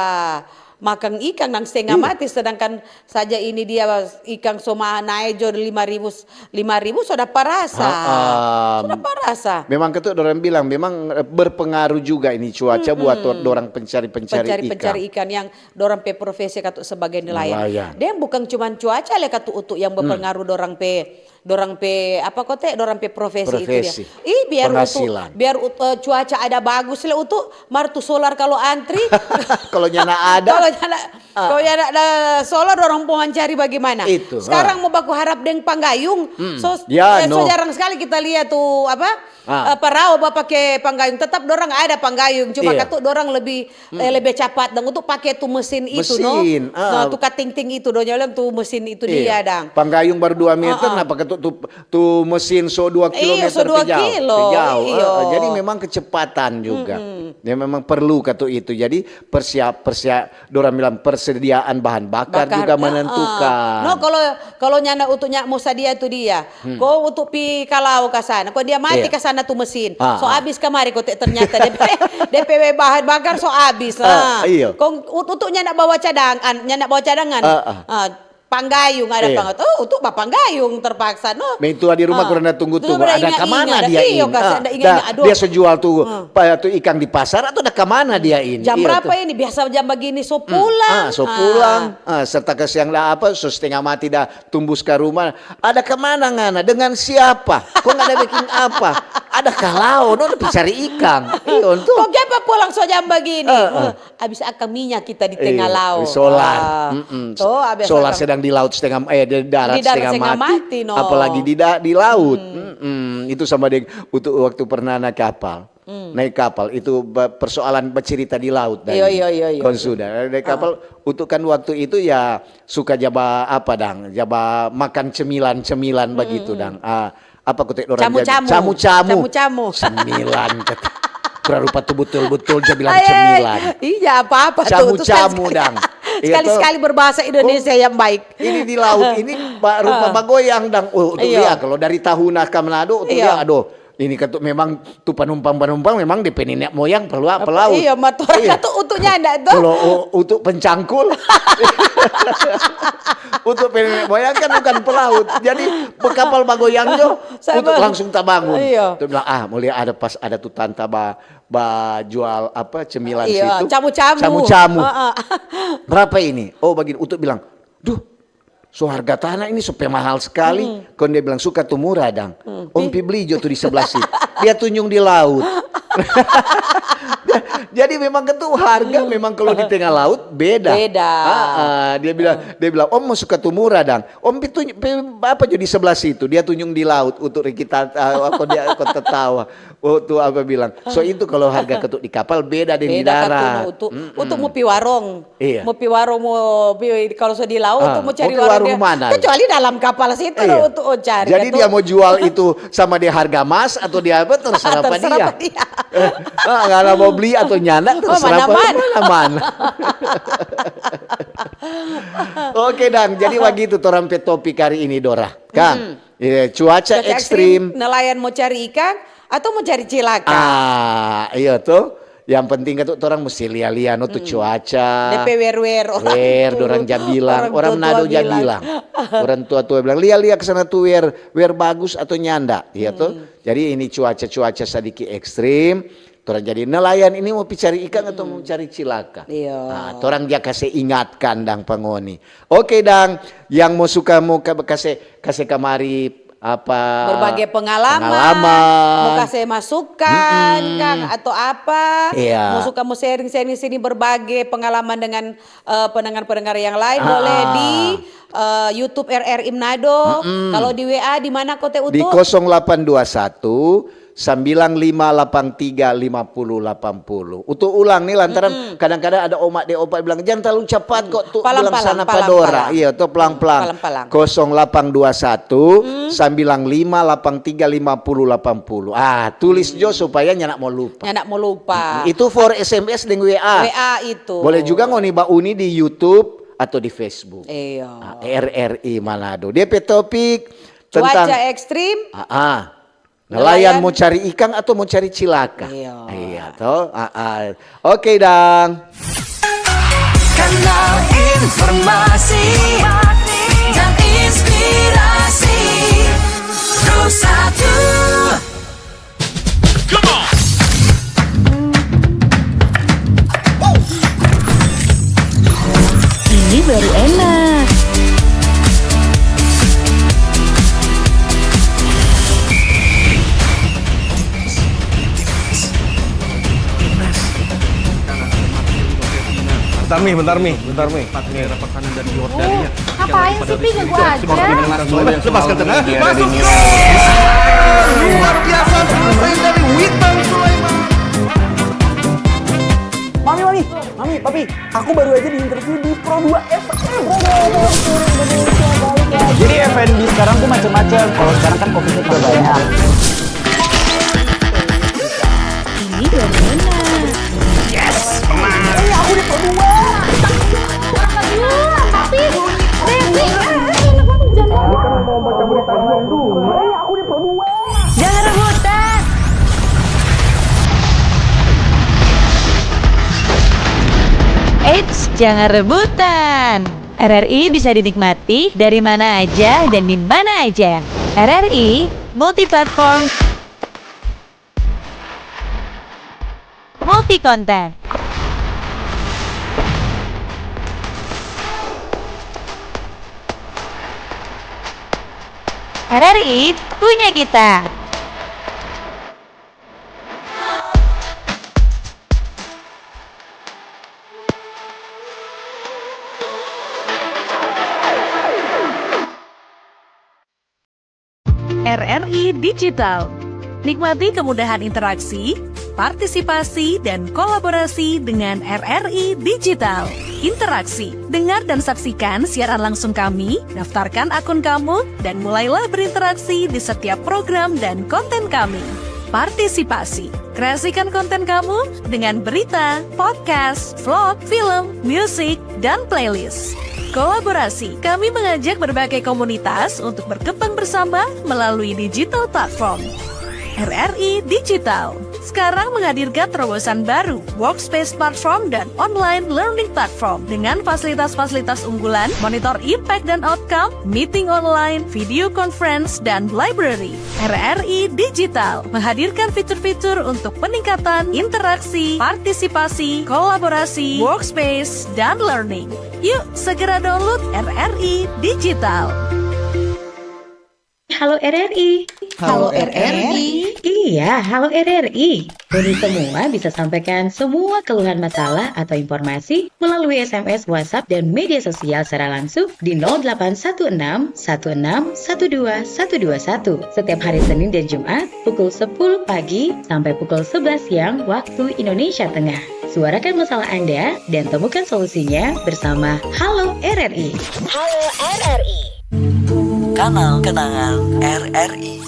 makang ikan nang setengah Iya. mati, sedangkan saja ini dia ikan so ma-, nae jo lima ribu, lima ribu so dapa rasa. Ha-am. So dapa rasa. Memang ketuk dorang bilang, memang eh, berpengaruh juga ini cuaca buat tor-, dorang pencari-pencari ikan. Pencari-pencari ikan yang dorang pe profesi katu sebagai nelayan. Nelayan. Deng bukan cuman cuaca le katu utuk yang berpengaruh dorang pe, dorang pe apa kote, dorang pe profesi itu dia. Profesi. Ih, biar utuk, Penghasilan. biar ut-, eh, cuaca ada bagus le utuk, mar tu solar kalau antri, Kalau nyanda ada, kalau nyanda, kalau nyanda ada solar, dorang mo mancari bagaimana? Itu, Sekarang mo baku harap deng panggayung. So, Ya, eh, so no. jarang sekali kita lia tu apa? Ah. Eh, perau bapake panggayung, tetap dorang ada panggayung, cuma Iya. katu dorang lebih eh, lebih capat dang untuk pake tu mesin itu, no? Mesin, ah. Nah, tu kating-ting itu, dong bilang tu mesin itu Iya. dia dang. Panggayung baru dua meter, Ah, ah. napa ketuk tu, tu mesin so dua kilometer Iyo, so dua pe jauh, kilo. pe jauh. Iyo. Eh, jadi memang kecepatan juga. Ya memang perlu katu itu. Jadi persiap persiap dorang bilang persediaan bahan bakar, Bakar, juga ah, menentukan. ah. No, kalau kalau nyanda utuknya mo sadia tu dia. Ko utuk pi kalau ka sana, ko dia mati Iya. ka sana tu mesin. Ah, So ah. Abis kamari ko te, ternyata D P, D P W bahan bakar so abis. Ah, Ah. Iyo. Kong ut-, utuknya nak bawa cadangan, nya nak bawa cadangan. Ah, ah. Ah, panggayung ada Iya. pangat. Oh, utuk bapanggayung terpaksa no. Main tua di rumah Ah. kurang tunggu-tunggu. Sudah Ada ingat-ingat, kamana ada dia iyo, ini? Kasa, Ah, ada ingat-ingat, dah, aduh. Dia so jual tu, pa-, tu ikan di pasar atau dah kamana dia ini? Jam Iya, berapa tu. Ini? Biasa jam begini so pulang. Ah, so pulang, ah, serta kasiang dah apa, so setengah mati dah tumbus ke rumah. Ada kemana ngana? Dengan siapa? Kok nggak ada bikin apa? Ada kalau, no, tapi cari ikan. Iyo, tu. Kok kiapa pulang so jam begini? Eh, eh. Abis akang minyak kita di tengah Iya, laut. Solar. Ah. Mm-mm. Oh, abis Solar akang sedang di laut, setengah eh di darat, Di darat setengah setengah mati, mati, no. Apalagi di da-, di laut. Mm-mm. Itu sama dengan utuk waktu pernah naik kapal. Naik kapal itu ba-, persoalan bercerita di laut tadi. Iya, iya, iya, iya. Kon sudah naik kapal, utuk kan waktu itu ya suka jaba apa dang, jaba makan cemilan-cemilan begitu dang. Ah, apa kote orang jaga? Camu-camu. Camu-camu. Camu-camu. Cemilan kata. Kurang rupa tu betul-betul dia bilang Ay, cemilan. Iya, apa-apa tuh. Terus Camu-camu sekali-sekali, dang. Iya, sekali-sekali berbahasa Indonesia yang baik. Ini di laut ini ba-, rupa bagoyang dang. Oh, tu Iya. Dia kalau dari Tahuna ka Manado, tu Iya. Dia, aduh, ini katu memang tu panumpang-panumpang memang depe nenek moyang pelu-, pelaut. Iya, mator Iya. Katu utuknya ndak tuh. Kalau u-, utuk pencangkul, utuk pe nenek moyang kan bukan pelaut. Jadi pe kapal bagoyang jo, Sama. Utuk langsung tabangun. Iya. Tu bilang, "Ah, mulia ada pas ada tu tanta ba, ba jual apa cemilan Iya, situ." Camu-camu. Camu-camu. Heeh. "Berapa ini?" Oh, begini. Utuk bilang, "Duh, so harga tanah ini so pe mahal sekali." Kon dia bilang, "Suka tu murah dang. Om pi beli jo tu di sebelah situ." Dia tunjung di laut. Jadi memang itu harga memang kalau di tengah laut beda. Beda. Ah, ah, dia bilang, dia bilang, "Om mo suka tu murah dang. Om pi tunjung, pi apa jo di sebelah situ?" Dia tunjung di laut, utuk kita, ah, apa dia kok tertawa. Utuk apa bilang, "So itu kalau harga ketuk di kapal beda deng di Beda darat." Katu, utuk, utuk mo pi warung. Iya. Mo pi warung, mo pi, kalau so di laut Ah, tuh mo cari mo pi warung warung dia. Mana? Kecuali dalam kapal situ Iya. Utuk, oh, cari. Jadi dia mau jual itu sama dia harga emas atau dia apa, terserah apa Terserah dia. Apa dia. Ah, kalau mau beli atau nyanda, Oh, terserah apa mana-mana. Mana-mana. Oke dang, jadi begitu torang pe topik hari ini, Dora. Kan? Iya, cuaca, Cuaca ekstrim. Nelayan mau cari ikan atau mau cari cilaka? Ah, iya tuh. Yang penting katu torang musti lia-lia no tu cuaca. Depe wer-wer orang Wer, tu, dorang ja bilang, orang orang tua-tua Manado ja bilang. Bilang. Orang tua-tua bilang, "Lia-lia ke sana tu wer, wer bagus atau nyanda," iya to? Hmm. Jadi ini cuaca-cuaca sadiki ekstrim, torang jadi nelayan ini mo pi cari ikang atau mo cari cilaka? Iya. Ah, torang ja kase ingatkan dang pa ngoni. Oke dang, yang mo suka mo ka-, kase, kase kamari apa, Berbagai pengalaman, pengalaman. Mo kase masukan, Mm-mm. Kang, atau apa. Iya. Mo suka mo sharing-sharing sini berbagai pengalaman dengan, eh, pendengar-pendengar yang lain, Ah. Boleh di, eh, YouTube R R I Manado. Mm-mm. Kalau di W A di mana, Kote Utu? Di kosong delapan dua satu, sembilan lima delapan tiga, lima puluh delapan puluh. Utu ulang ni lantaran Mm-mm. kadang-kadang ada oma deng opa bilang, "Jang talalu capat kok, tu bilang sana pa dora." Palang-palang, palang-palang. Iya, to pelang-pelang. Palang-palang. Kosong delapan dua satu, sembilan lima delapan tiga, lima puluh delapan puluh. Ah, tulis jo supaya nyanda mo lupa. Nyanda mo lupa. Mm-mm. Itu for S M S deng W A. W A itu. Boleh juga ngoni bauni di YouTube atau di Facebook. Iya. Ah, R R I Manado. Dia pe topik tentang Cuaca ekstrim. Ah, ah. Nelayan. Nelayan mo cari ikang atau mo cari cilaka? Iya. Iya, to? Ah, ah. Oke, dang. Kanal informasi dan inspirasi. Pro satu. Ini baru enak. Bentar, Mi, bentar, Mi, bentar, Mi. Empat daerah pertahanan dan Jordan, ya. Ngapain sih, Pi? Ganggu aja. Lepaskan tenang. Masuk gol. Luar biasa, selesai dari Witan Sulaiman. Mami, Mami, Mami, Papi, aku baru aja diinterview di Pro dua F M. Jadi F and B sekarang tuh macam-macam. Kalau sekarang kan covid-nya banyak. Ini dari mana? Yes, menang. Eh, aku di Pro dua. Tapi, Devi, eh, eh, enak banget, jangan. Ini kan mau baca berita dulu. Eh, aku di Pro dua. Jangan rebutan. Eits, jangan rebutan. R R I bisa dinikmati dari mana aja dan di mana aja. R R I multi platform, multi konten. R R I punya kita. R R I Digital. Nikmati kemudahan interaksi, partisipasi, dan kolaborasi dengan R R I Digital. Interaksi, dengar dan saksikan siaran langsung kami, daftarkan akun kamu, dan mulailah berinteraksi di setiap program dan konten kami. Partisipasi, kreasikan konten kamu dengan berita, podcast, vlog, film, musik, dan playlist. Kolaborasi, kami mengajak berbagai komunitas untuk berkembang bersama melalui digital platform. R R I Digital sekarang menghadirkan terobosan baru, Workspace Platform dan Online Learning Platform, dengan fasilitas-fasilitas unggulan, monitor impact dan outcome, meeting online, video conference, dan library. R R I Digital menghadirkan fitur-fitur untuk peningkatan interaksi, partisipasi, kolaborasi, workspace, dan learning. Yuk, segera download R R I Digital. Halo R R I. Halo R R I. Iya, halo R R I. Ngoni semua bisa sampaikan semua keluhan, masalah atau informasi melalui S M S, WhatsApp, dan media sosial secara langsung di nol delapan satu enam satu enam satu dua satu dua satu setiap hari Senin dan Jumat pukul sepuluh pagi sampai pukul sebelas siang waktu Indonesia Tengah. Suarakan masalah Anda dan temukan solusinya bersama Halo R R I. Halo R R I. Kanal kenangan R R I.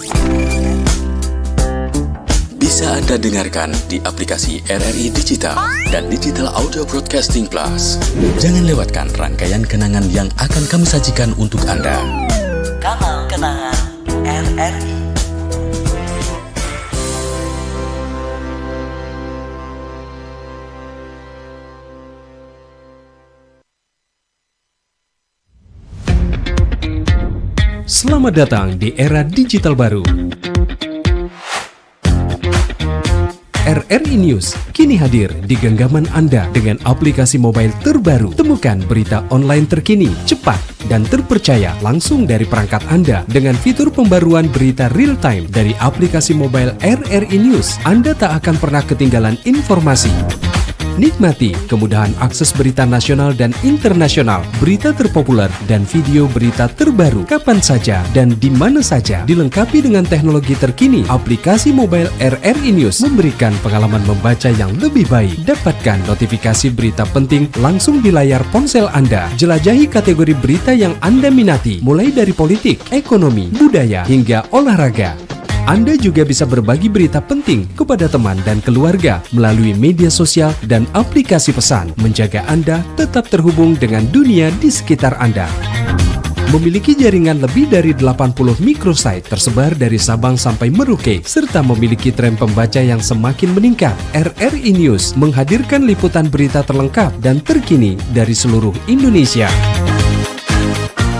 Bisa Anda dengarkan di aplikasi R R I Digital dan Digital Audio Broadcasting Plus. Jangan lewatkan rangkaian kenangan yang akan kami sajikan untuk Anda. Kanal kenangan R R I. Selamat datang di era digital baru. R R I News kini hadir di genggaman Anda dengan aplikasi mobile terbaru. Temukan berita online terkini, cepat, dan terpercaya langsung dari perangkat Anda dengan fitur pembaruan berita real time dari aplikasi mobile R R I News. Anda tak akan pernah ketinggalan informasi. Nikmati kemudahan akses berita nasional dan internasional, berita terpopuler, dan video berita terbaru kapan saja dan di mana saja. Dilengkapi dengan teknologi terkini, aplikasi mobile R R I News memberikan pengalaman membaca yang lebih baik. Dapatkan notifikasi berita penting langsung di layar ponsel Anda. Jelajahi kategori berita yang Anda minati, mulai dari politik, ekonomi, budaya, hingga olahraga. Anda juga bisa berbagi berita penting kepada teman dan keluarga melalui media sosial dan aplikasi pesan, menjaga Anda tetap terhubung dengan dunia di sekitar Anda. Memiliki jaringan lebih dari delapan puluh microsite tersebar dari Sabang sampai Merauke, serta memiliki tren pembaca yang semakin meningkat, R R I News menghadirkan liputan berita terlengkap dan terkini dari seluruh Indonesia.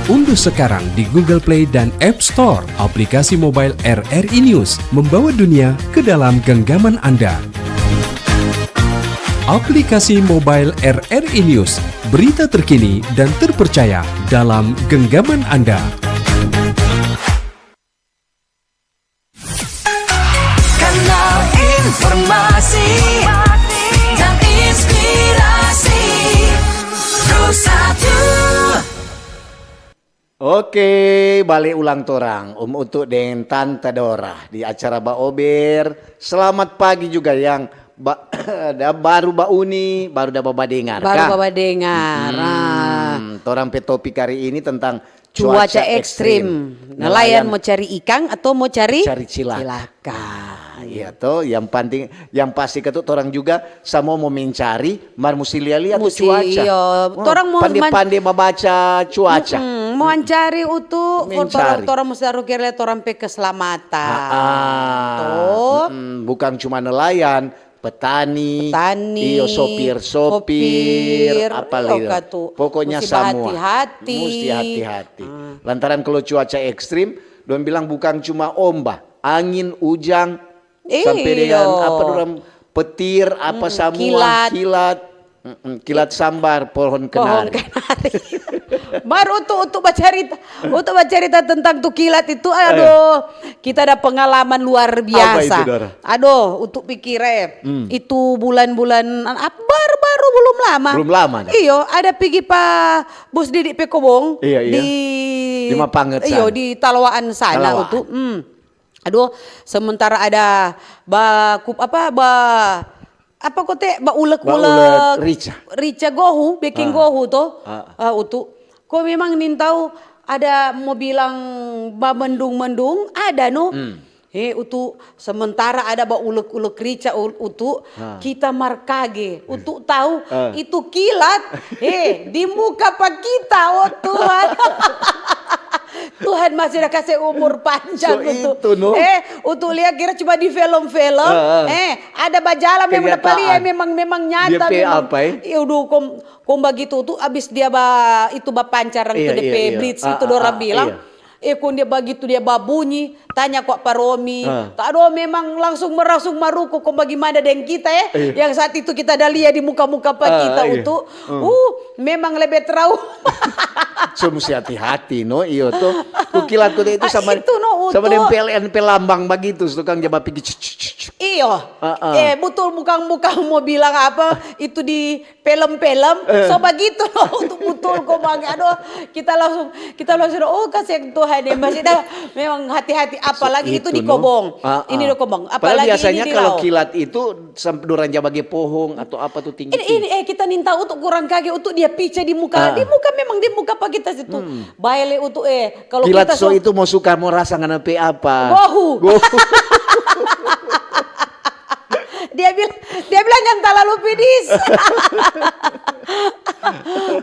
Unduh sekarang di Google Play dan App Store aplikasi mobile R R I News, membawa dunia ke dalam genggaman Anda. Aplikasi mobile R R I News, berita terkini dan terpercaya dalam genggaman Anda. Kanal informasi dan inspirasi Pro satu. Oke, bale ulang torang, Om Utu deng Tanta Dora di acara Baober. Selamat pagi juga yang ba-, da baru bauni, baru da babadengar Baru kah? Babadengar, ah. Hmm, torang pe topik hari ini tentang Cuaca cuaca ekstrim. Ekstrim. Nelayan Nelayan. Mo cari ikang atau mo cari Cari cilaka. Cilaka. Iya to, yang penting, yang pasti katu torang juga samua mo mencari, mar musti lia-lia tu Musti, cuaca. Iyo. Oh, Torang mo man- pande-pande babaca cuaca. Mm-mm, mo ancari utu, Mencari. torang, torang musti taru kira torang pe keselamatan. Ah, ah. To. Mm-mm, bukan cuma nelayan, petani, Petani, iyo, sopir-sopir, sopir, apa iyo lagi? Katu. Pokoknya Musti samua. Bahati-hati. Musti hati-hati. Ah. Lantaran kalau cuaca ekstrim, dong bilang bukan cuma omba, angin, ujang, sampe Iyo. dengan apa dorang, petir, apa Mm, samua, kilat. kilat. Mm-mm, kilat sambar, pohon Pohon kenari. kenari. Mar utu, utu bacarita, utu bacarita tentang tu kilat itu, Eh. aduh, kita ada pengalaman luar Apa biasa. itu, Dora? Aduh, utu pikir, eh, Hmm. itu bulan-bulan, ap-, baru-baru belum lama. Belum lama, dah. Iyo, ada pigi pa Bos Didi pe kobong Iya, iya. di Di Mapanget iyo, sana. di Talawaan sana, Talawaan. utu. Hmm. Aduh, sementara ada ba kup-, apa, ba, apa kote, ba ulek-ulek Ba ulek rica. rica gohu, beking Ah. gohu to. Ah. Ah, utu. Ko memang nintau ada mo bilang ba mendung-mendung, ada no. Hmm. He, utu, sementara ada ba ulek-ulek rica, u-, utu, Ah. kita mar kage. Utu tau, Ah. itu kilat. He, di muka pa kita, oh Tuhan. Tuhan masih ada kase umur panjang So utu. itu, no? Eh, utu lia kira cuma di film-film. Ah, ah. Eh, ada bajalang memang Kenyataan. dapa lia memang, memang nyata Dia pe memang. apa, eh? Iya, udu, kom, kom bagitu utu abis dia ba, itu ba pancaran Iya, tu iya, depe iya. blitz Ah, itu ah, dorang ah, bilang. iya. Eh, kong dia bagitu dia babunyi, tanya kwa pa Romi. Ah. Tado memang langsung merasung maruku, kong bagimana deng kita, eh? Iya. Yang saat itu kita ada lia di muka-muka pa Ah, kita, iya. utu. Hmm. Uh, memang lebe trauma. So, musti hati-hati, no? Iyo, to. Ku kilat kote itu Ah, sama, itu, no, sama utu. deng P L N P lambang bagitu, tukang jaba pigi, cuk, cuk, cuk, cuk. Iyo. Ah, ah. Eh, butul, bukang-bukang mo bilang apa, itu di film-film, Eh. so bagitu, no, utu butul kobong. Aduh, kita langsung, kita langsung, oh, kasiang Tuhan ya, masih dah memang hati-hati, apalagi So, itu di itu, no? kobong. Ah, Ini ah. di kobong, Padahal apalagi biasanya ini di kalau laut. kilat itu samp-, dorang ja bage pohong atau apa tuh Ini, tinggi-tinggi. ini, eh, kita nintau utu kurang kage, utu dia pica di muka, Ah. di muka memang di muka pa kita situ. Hmm. Bae le utu, eh, kalau Kilat kita so so itu mau suka mau rasa ngana pe apa? Gohu. Gohu. Dia bilang, dia bilang, "Jangan talalu pedis."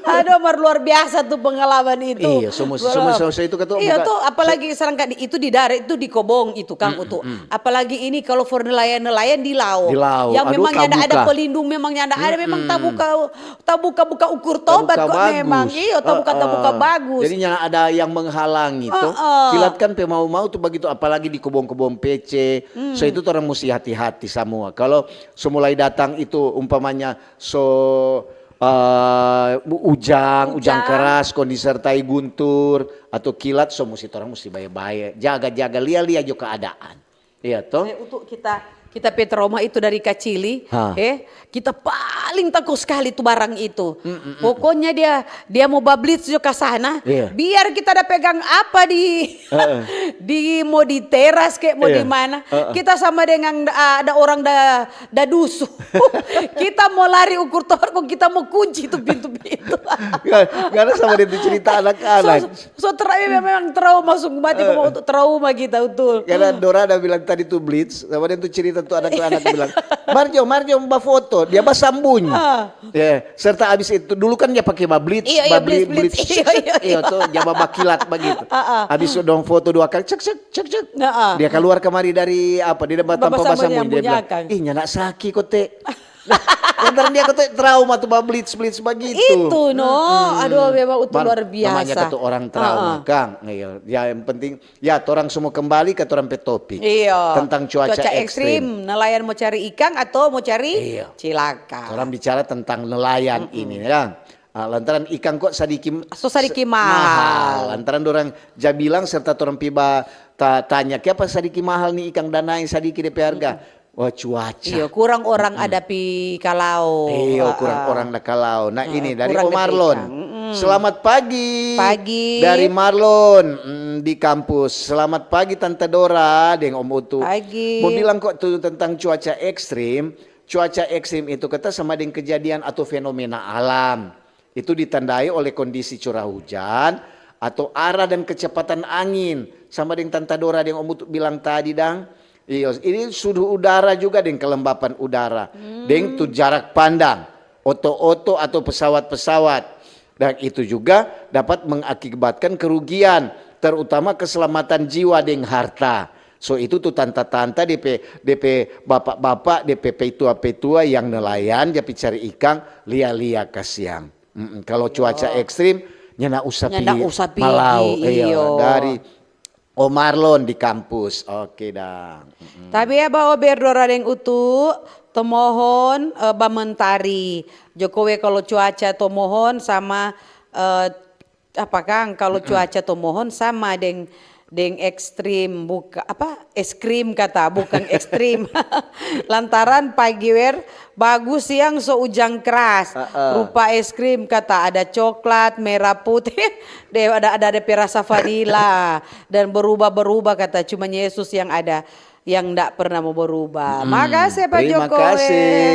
Aduh, mar luar biasa tuh pengalaman itu. Iya, so musti, so musti, so itu kata Iya buka- tuh, apalagi sedangkan di- itu di darat, itu di kobong itu, Kang Utu. Apalagi ini kalau for nelayan-nelayan di laut. Di laut. Yang Aduh, memang nyanda ada tabuka. Pelindung, memang nyanda ada, memang tabuka tabuka buka ukur tobat Tabuka kok memang. Bagus. Iya, tabuka tabuka Heeh. Bagus. Jadi nyanda ada yang menghalangi tuh. Heeh. Kilat kan pe mau-mau tuh begitu, apalagi di kobong-kobong pece. So itu orang musti hati-hati semua. Kalau so mulai datang itu umpamanya so eh, ujang, ujang Ujang. keras, kong disertai guntur atau kilat, so musti orang musti bae-bae. Jaga-jaga, lia-lia jo keadaan. Iya toh? Eh, Utu, kita kita pe trauma itu dari kacili, Ha. eh, kita paling tako skali tu barang itu. Pokoknya dia dia mo bablits jo ka sana, Iya. biar kita ada pegang apa di Heeh. di mo di teras kek mo Iya. Di mana, Heeh. kita sama dengan ah, ada orang da da dusu. Kita mo lari ukur tobat kong kita mo kunci tu pintu-pintu. Nggak, nggak ada sama dia tu cerita anak-anak. So, so tra- memang trauma sungguh mati, kong Utu trauma kita betul. Karena Dora ada bilang tadi tu blitz, sama dia tu cerita tu anak-anak bilang, "Marjo, Marjo, bafoto." Dia basambung. Ah. Ya, serta abis itu dulu kan dia pakai bablitz, Iya, iya, babli- blitz, blitz. blitz. Iya, iya, iya. Iya tuh, dia babakilat begitu. Ah, ah. Abis dong foto dua kali, cek cek cek cek. Ah, ah. Dia keluar kemari dari apa? Dia dapat Babasambung babasambung, yang dia bilang, bunyakan. "Ih, nyanda saki kote." Lantaran dia kote trauma tu bablitz blitz begitu. Itu no, aduh memang Utu Mar- luar namanya biasa. Kata orang trauma, Ah, ah. Kang. Iya, ya yang penting ya orang semua kembali ke orang pe topik Iya. tentang cuaca, Cuaca ekstrim. ekstrim. Nelayan mau cari ikan atau mau cari Iya. cilaka. Orang bicara tentang nelayan ini ya. Ah, lantaran ikan kok sadiki So sadiki se- mahal. Lantaran orang ja bilang serta orang pi ba ta- tanya, "Kiapa sadiki mahal nih ikan danai sadiki depe harga?" Wah, cuaca. Iya, kurang orang ada pi kalau. Iya, Ah, kurang ah. orang da kalau. Nah, ini dari kurang Om da pi Marlon. ikan. Mm-mm. Selamat pagi. Pagi. Dari Marlon mm, di kampus. Selamat pagi Tante Dora deng Om Utu. Pagi. Mau bilang kok tuh tentang cuaca ekstrim. Cuaca ekstrim itu kata sama dengan kejadian atau fenomena alam. Itu ditandai oleh kondisi curah hujan atau arah dan kecepatan angin. Sama dengan Tante Dora yang Om Utu bilang tadi dang. Iyo, ini suhu udara juga dengan kelembapan udara. Deng tu jarak pandang, oto-oto atau pesawat-pesawat. Dan itu juga dapat mengakibatkan kerugian, terutama keselamatan jiwa deng harta. So itu tu tanta-tanta, depe, depe bapak-bapak, depe petua-petua yang nelayan, dia pi cari ikang, lia-lia kasiang. Mm-mm. Kalau cuaca ekstrim, nyanda usah Nyanda pi usah pigi, malau. Iya, iyo. Dari Om Marlon di kampus. Oke dang. Mm-mm. Tapi ya, Ba Ober, Dora deng Utu, tomohon eh, bamentari. Jokowi kalau cuaca tomohon sama eh, apa kang? Kalau cuaca tomohon sama deng deng ekstrim, buka apa, es krim kata, bukan ekstrim. Lantaran pagi wer bagus, siang so ujang keras. Heeh. Rupa es krim kata, ada coklat, merah, putih, deh ada ada depe rasa vanila dan berubah-berubah kata, cuma Yesus yang ada yang ndak pernah mau berubah. Makasih Pak Terima Jokowi. Kasih.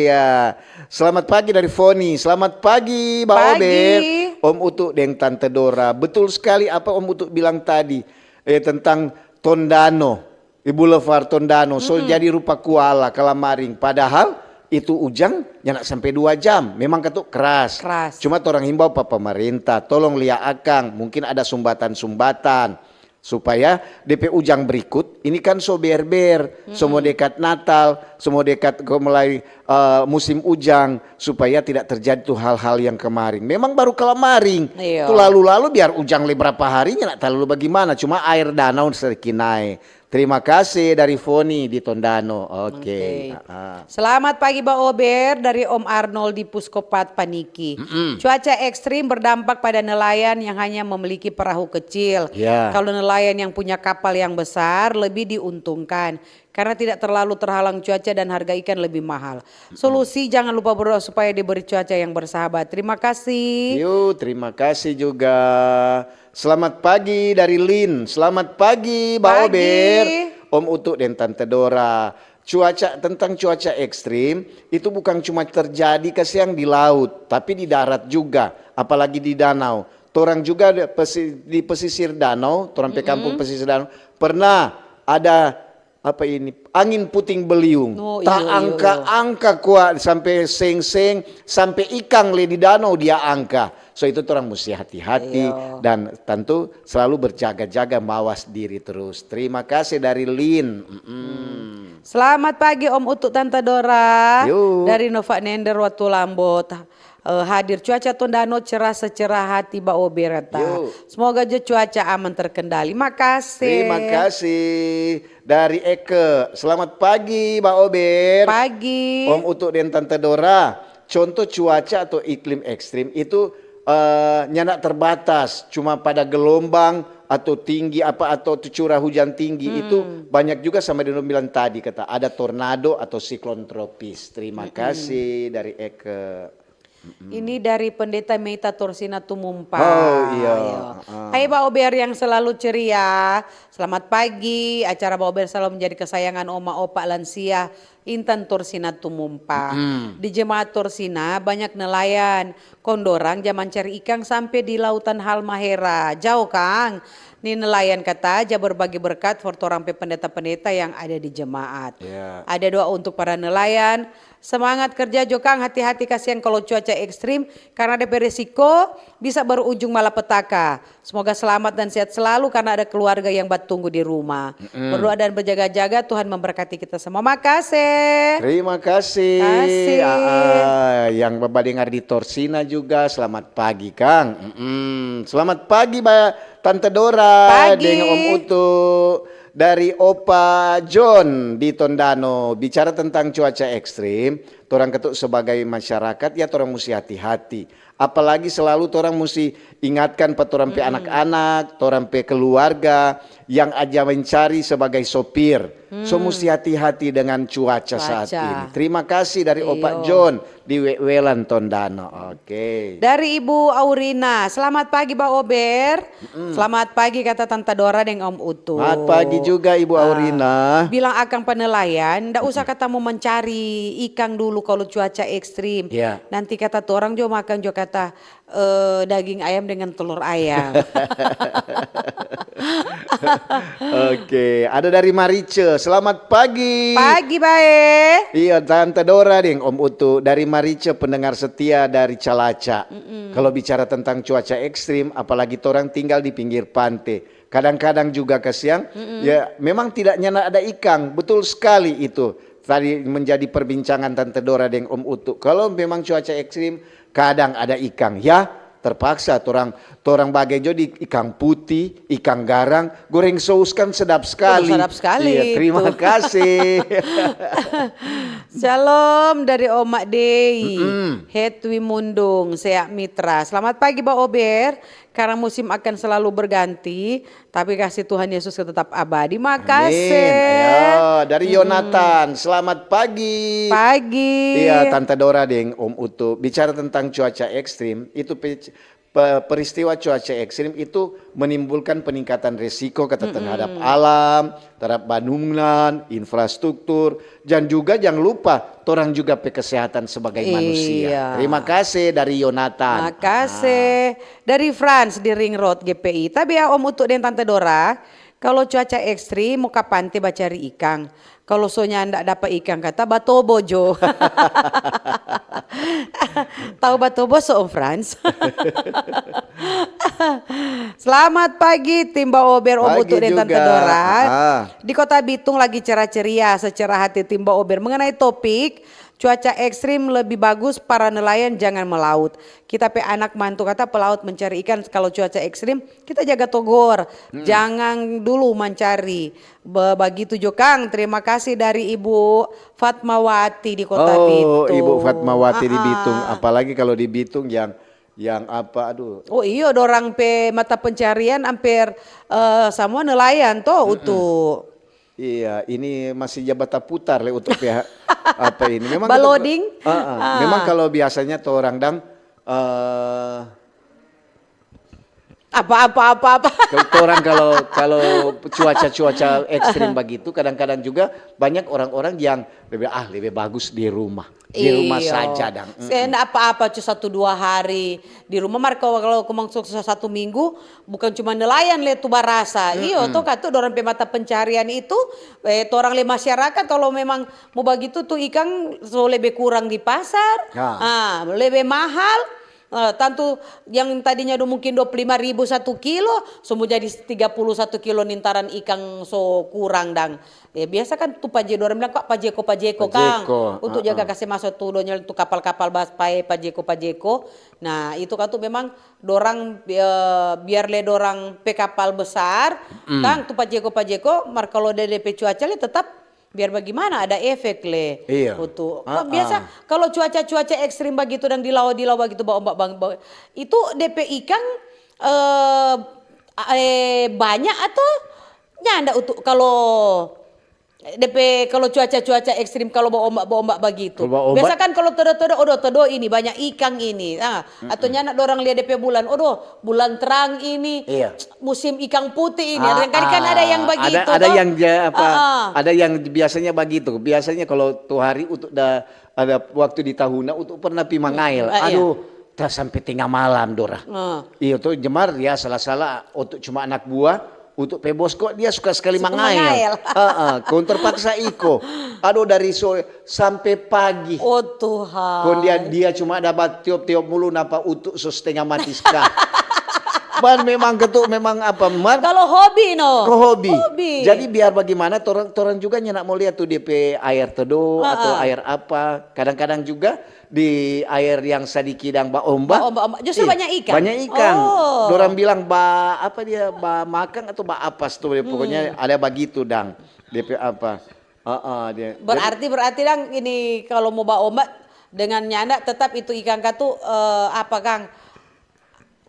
Ya. Selamat pagi dari Foni. Selamat pagi, Ba Pagi. Ober, Om Utu deng Tante Dora. Betul sekali apa Om Utu bilang tadi eh, tentang Tondano, di Boulevard Tondano. So jadi rupa kuala kalamaring. Padahal itu ujang nyanda sampai dua jam. Memang katu keras. Keras. Cuma torang himbau pa pemerintah, tolong lia akang. Mungkin ada sumbatan-sumbatan. Supaya depe ujang berikut, ini kan so ber-ber, so mo dekat Natal, so mo dekat ko mulai eh, musim ujang, supaya tidak terjadi tu hal-hal yang kemarin. Memang baru kalamaring. Iya. Tu lalu-lalu biar ujang le berapa harinya, nak talalu bagimana. Cuma air danau sedikit naik. Terima kasih dari Foni di Tondano. Oke. Oke. Ah, ah. Selamat pagi Ba Ober dari Om Arnold di Puskopat Paniki. Cuaca ekstrim berdampak pada nelayan yang hanya memiliki perahu kecil. Ya. Kalau nelayan yang punya kapal yang besar lebih diuntungkan karena tidak terlalu terhalang cuaca dan harga ikan lebih mahal. Solusi jangan lupa berdoa supaya diberi cuaca yang bersahabat. Terima kasih. Yo, terima kasih juga. Selamat pagi dari Lin. Selamat pagi, Ba Pagi. Ober, Om Utu dan Tante Dora. Cuaca, tentang cuaca ekstrim, itu bukan cuma terjadi kasiang di laut, tapi di darat juga, apalagi di danau. Torang juga di pesi- di pesisir danau, torang pe kampung pesisir danau, pernah ada apa ini, angin puting beliung. Oh, iyo, iyo, iyo. Taangka-angka kwa sampe seng-seng, sampe ikang le di danau dia angka. So itu torang musti hati-hati. Iyo. Dan tentu selalu berjaga-jaga, mawas diri terus. Terima kasih dari Lin. Mm-mm. Selamat pagi Om Utu, Tanta Dora. Yo. Dari Nova Nender, Watu Lambot. Eh, hadir cuaca Tondano cerah secerah hati, Ba Ober, kata. Yo. Semoga jo cuaca aman terkendali. Makasih. Terima kasih. Dari Eke, selamat pagi, Ba Ober. Pagi. Om Utu deng Tanta Dora, contoh cuaca atau iklim ekstrim itu, eh, nyanda terbatas, cuma pada gelombang atau tinggi apa, atau tu curah hujan tinggi itu banyak juga sama deng dong bilang tadi, kata ada tornado atau siklon tropis. Terima kasih dari Eke. Ini dari Pendeta Meita Torsina Tumumpa. Oh, iya. Iya. Heeh. Hai Ba Ober yang selalu ceria. Selamat pagi. Acara Ba Ober selalu menjadi kesayangan oma opa lansia. Intan Torsina Tumumpa. Mm-mm. Di jemaat Torsina banyak nelayan. Kong dorang ja mancari ikang sampe di lautan Halmahera. Jao kang. Ni nelayan kata ja berbagi berkat for torang pe pendeta-pendeta yang ada di jemaat. Iya. Ada doa untuk para nelayan. Semangat kerja jo kang, hati-hati kasiang kalu cuaca ekstrim, karna de pe resiko bisa berujung malapetaka. Semoga selamat dan sehat selalu karna ada keluarga yang batunggu di rumah. Mm-mm. Berdoa dan berjaga-jaga, Tuhan memberkati kita semua. Makase. Terima kasih. Kasih. Ah, ah, yang badengar di Torsina juga, selamat pagi, kang. Mm-mm. Selamat pagi, Ba-, Tante Dora. Pagi. Deng Om Utu. Dari Opa John di Tondano, bicara tentang cuaca ekstrim, torang katu sebagai masyarakat, ya torang musti hati-hati. Apalagi selalu torang musti ingatkan pa torang pe anak-anak, torang pe keluarga yang aja mencari sebagai sopir. So musti hati-hati dengan cuaca saat ini. Terima kasih dari Opa John di Wewelan, Tondano. Oke. Dari Ibu Aurina, selamat pagi, Ba Ober. Mm. Selamat pagi, kata Tanta Dora deng Om Utu. Selamat pagi juga, Ibu Aurina. Ah, bilang akang pa nelayan, nda usah kata mo mancari ikang dulu kalu cuaca ekstrim. Iya. Nanti kata torang jo makang jo kata, eh, daging ayam dengan telur ayam. Oke, ada dari Marice. Selamat pagi. Pagi, bae. Iya, Tante Dora deng Om Utu dari Marice, pendengar setia dari Calaca. Mm-mm. Kalau bicara tentang cuaca ekstrim, apalagi torang tinggal di pinggir pante, kadang-kadang juga kasiang, ya memang tidak nyanda ada ikang. Betul sekali itu. Tadi menjadi perbincangan Tante Dora deng Om Utu. Kalau memang cuaca ekstrim, kadang ada ikang, ya terpaksa torang, torang bage jo di ikang putih, ikang garang, goreng sous kan sedap sekali. Oh, sedap sekali. Iya, terima kasih. Shalom dari Oma Dei. Mm-mm. Hetwi Mundung, Seak Mitra. Selamat pagi, Ba Ober. Karang musim akan selalu berganti, tapi kasih Tuhan Yesus tetap abadi. Makase. Amin. Ayo, dari Yonatan, selamat pagi. Pagi. Iya, Tante Dora deng Om Utu. Bicara tentang cuaca ekstrim, itu pe-, pe-, peristiwa cuaca ekstrim itu menimbulkan peningkatan risiko kata terhadap alam, terhadap bangunan, infrastruktur, dan juga jangan lupa torang juga pe kesehatan sebagai manusia. Iya. Terima kasih dari Yonatan. Makase. Ah. Dari France di Ring Road G P I. Tabea Om Utu deng Tante Dora, kalo cuaca ekstrim mo ka pante bacari ikang. Kalo so nyanda dapa ikang kata batobo jo. Tau batobo so, Om Frans? Selamat pagi, tim Ba Ober, Om Utu deng Tante Dora. Pagi juga. Ah. Di Kota Bitung lagi cerah ceria, secerah hati tim Ba Ober. Mengenai topik, cuaca ekstrim lebih bagus para nelayan jangan melaut. Kita pe anak mantu kata pelaut mencari ikan, kalo cuaca ekstrim, kita jaga togor. Hmm. Jangan dulu mancari. Be-, bagitu jo, kang. Terima kasih dari Ibu Fatmawati di Kota Bitung. Oh, Ibu Fatmawati di Bitung. Ah, ah. Apalagi kalo di Bitung yang, yang apa, aduh. Oh iyo, dorang pe mata pencarian amper, eh, samua nelayan to, Utu. Iya, ini masih ja bataputar le untuk pihak apa ini. Memang kita, baloding? Ah, ah. Memang kalo biasanya torang dang, eh, Apa-apa, apa-apa. Kalau orang kalau kalau cuaca-cuaca ekstrim begitu, kadang-kadang juga banyak orang-orang yang lebih ah lebih bagus di rumah, di rumah Iyo. Saja dang. Mm. Saya ndak apa-apa, cuma satu dua hari di rumah. Mar kalau kalau kemang sukses satu minggu, bukan cuma nelayan le tu barasa. Iyo, toh katu dorang pe mata pencarian itu, eh, torang le masyarakat kalau memang mau bagitu tu ikang so lebe kurang di pasar, Ya. Ah, lebe mahal. Eh, tantu yang tadinya do mungkin dua puluh lima ribu satu kilo, so mo jadi tiga puluh satu kilo nintaran ikang so kurang dang. Ya, biasa kan tu paje, dorang bilang kak pajeko-pajeko kang. Pajeko, Untuk jaga kase maso tu donya tu kapal-kapal bas pae pajeko-pajeko. Nah, itu kan tu memang dorang eh, biar le dorang pe kapal besar, kang tu pajeko-pajeko, mar kalau de de pe cuaca le tetap biar bagimana ada efek le. Iya. Utu. Ah, Biasa kalau cuaca-cuaca ekstrim bagitu dan di lao di lao bagitu baombak bang, bang- itu de pe ikang eh eh, banyak atau nyanda utu kalau de pe kalau cuaca-cuaca ekstrim kalau baombak baombak bagitu. Kalau baombak? Biasa kan kalau todo-todo odo todo ini banyak ikang ini. Ah, atau nyanda dorang lia de pe bulan. Odo, bulan terang ini. Iya. Musim ikang putih ini. Ah, Kadang-kadang kan ada yang ah, bagitu. ada, ada Toh. yang ja- apa? Ah, ah. Ada yang biasanya begitu. Biasanya kalau tu hari untuk da, ada waktu di tahuna untuk pernah pi mangael. Ah, iya. Aduh, ta sampai tengah malam dora. Ah. Iyo tuh jemar ya salah-salah untuk cuma anak buah untuk pe bos kok dia suka sekali Suka mangael. mangael. Heeh, kong terpaksa iko. Aduh dari sore sampai pagi. Oh Tuhan. Kong dia dia cuma dapat tiop-tiop mulu napa utuk so setengah mati skah. Ban memang ketuk memang apa man? Kalau hobi no. Ke hobi. Hobi. Jadi biar bagaimana torang torang juga nyanda mau lihat tuh D P air teduh atau air apa. Kadang-kadang juga di air yang sadiki dang baombak. Baombak-ombak. Justru Ih, banyak ikan? Banyak ikan. Oh. Dorang bilang ba apa dia ba makang atau ba apas tuh pokoknya ada bagitu dang. D P apa? Heeh, dia. Berarti berarti dang ini kalau mau baombak dengan nyanda tetap itu ikan katu eh, apa kang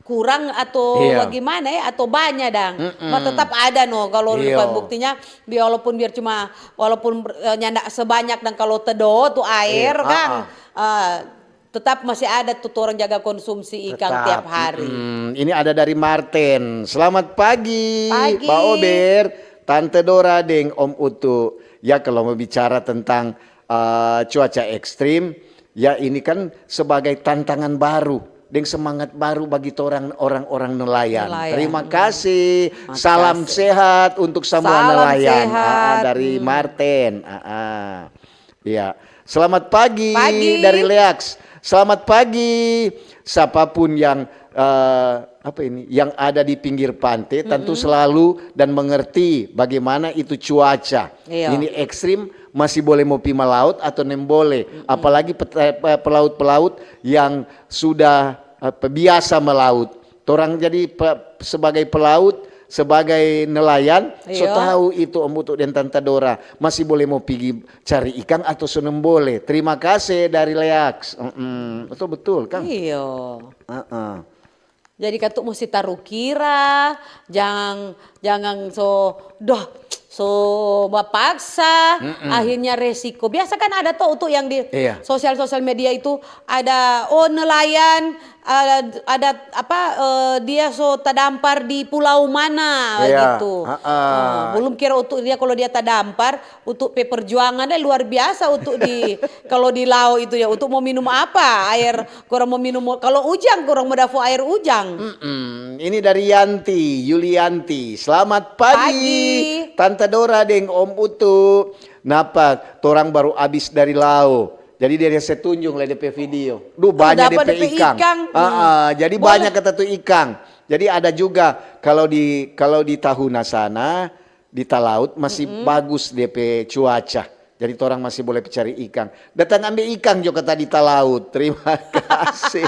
kurang atau Iya. bagaimana ya atau banyak dang. Ma tetap ada no kalau Iya. buktinya bi- walaupun biar cuma walaupun eh, nyanda sebanyak dan kalau tedo tu air Iya, kang ah, eh, tetap masih ada tu orang jaga konsumsi ikan Tetap. tiap hari. Mm, ini ada dari Martin. Selamat pagi, Pagi. Pak Ober, Tante Dora deng Om Utu. Ya kalau mau bicara tentang eh, cuaca ekstrim, ya ini kan sebagai tantangan baru deng semangat baru bagi torang orang-orang nelayan. Nelayan. Terima kasih. Makasih. Salam sehat untuk semua Salam nelayan. Sehat. Ah, dari Hmm. Martin. Ah, ah. Iya. Selamat pagi, Pagi. Dari Leaks. Selamat pagi. Siapapun yang eh, apa ini yang ada di pinggir pantai tentu selalu dan mengerti bagaimana itu cuaca. Iya. Ini ekstrim masih boleh mau pi malaut atau nem boleh. Apalagi pet- eh, pelaut-pelaut yang sudah eh, biasa melaut. Torang jadi pe- sebagai pelaut, sebagai nelayan, so Iya. tahu itu Om Utu dan Tante Dora masih boleh mau pigi cari ikan atau so nem boleh. Terima kasih dari Leaks. Mm-mm. Betul betul kan? Iyo. Heeh. Jadi katu musti tarukira, jangan jangan so doh so bapaksa, akhirnya resiko. Biasa kan ada tuh tuh yang di Iya. sosial sosial media itu ada oh nelayan ada, ada apa eh, dia so tadampar di pulau mana Iya, gitu. ha-ha. Eh, belum kira untuk dia kalau dia tadampar untuk pe perjuangan deh luar biasa untuk di kalau di lao itu ya untuk mau minum apa air kurang mau minum kalau ujang kurang mau dafo air ujang. Mm-mm. Ini dari Yanti, Yulianti. Selamat pagi, Pagi. Tante Dora deng Om Utu. Napa, torang baru abis dari lao. Jadi dia se tunjung lah D P video. Duh banyak dapat D P D P ikang. ikang. Ah, ah, jadi Boleh. Banyak kata tu ikang. Jadi ada juga kalau di kalau di Tahuna sana di Talaut masih bagus D P cuaca. Jadi torang masih boleh cari ikang. Datang ambil ikang jo kata di Talaut. Terima kasih.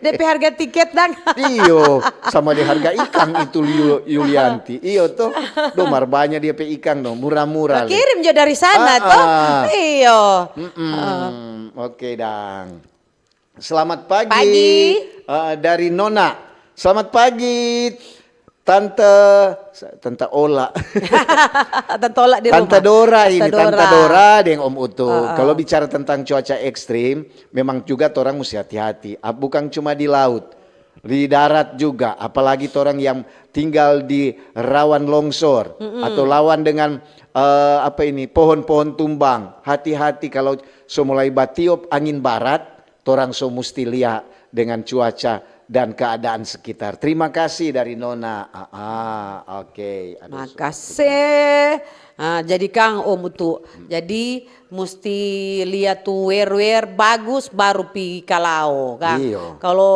D P harga tiket dang. Iyo, sama di harga ikang itu Yu- Yulianti. Iyo tuh, domar banyak dia pe ikang dong, murah-murah. Le. Kirim jo dari sana Ah, tuh. Ah. Iyo. Mm-mm. Oke dang. Selamat pagi. Pagi. Eh, dari Nona. Selamat pagi. Tante Tante Ola. Tante Ola di Tante rumah. Dora ini, Tante Tante Dora. Dora deng Om Utu. Kalau bicara tentang cuaca ekstrim, memang juga orang mesti hati-hati. Ah, bukan cuma di laut. Di darat juga, apalagi torang yang tinggal di rawan longsor atau lawan dengan, eh, apa ini, pohon-pohon tumbang. Hati-hati kalau so mulai batiop angin barat, torang so musti lia dengan cuaca dan keadaan sekitar. Terima kasih dari Nona. Ah, ah, oke. Ada su- Makase. Ah, jadi kang, Om Utu. Jadi musti lia tu wer-wer bagus baru pi ka lao, kang. Iyo. Kalo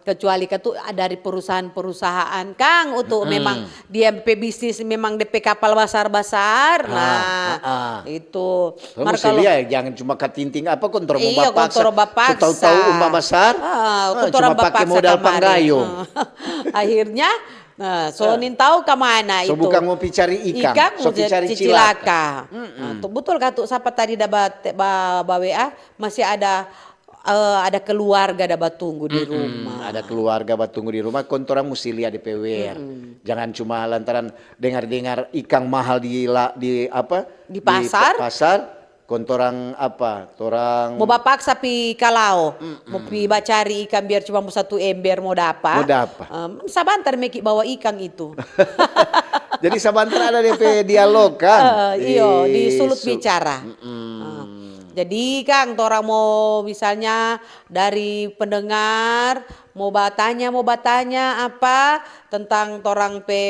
kecuali ka tu dari perusahaan-perusahaan, kang, Utu memang dia pe bisnis memang de pe kapal basar-basar. Ah, nah, ah, ah. Itu. Mar musti kalo lia, jangan cuma katinting apa, kong torang mo bapaksa. Iyo, kong torang bapaksa. So tau-tau uma basar, ah, kong torang cuma pake modal kamari. Panggayo. Ah. Akhirnya, nah, so nintau ka mana itu. So bukan mo pi cari ikang, so pi cari cilaka. Nah, tu betul ka tu, sapa tadi da ba, ba, ba W A, masih ada, eh, ada keluarga da batunggu di rumah. Ada keluarga batunggu di rumah, kong torang musti lia de pe wer. Jangan cuma lantaran dengar-dengar ikang mahal di la, di apa? Di pasar. Di pa-, pasar, kong torang apa? Torang mo bapaksa pi ka lao, mo pi bacari ikang biar cuma mo satu ember mo dapa. Mo dapa. Em, sabantar meki bawa ikang itu. Jadi sabantar ada de pe dialog, kan? Eh, iyo, di sulut bicara. Ah. Jadi, kang, torang mo misalnya dari pendengar, mo batanya, mo batanya apa tentang torang pe,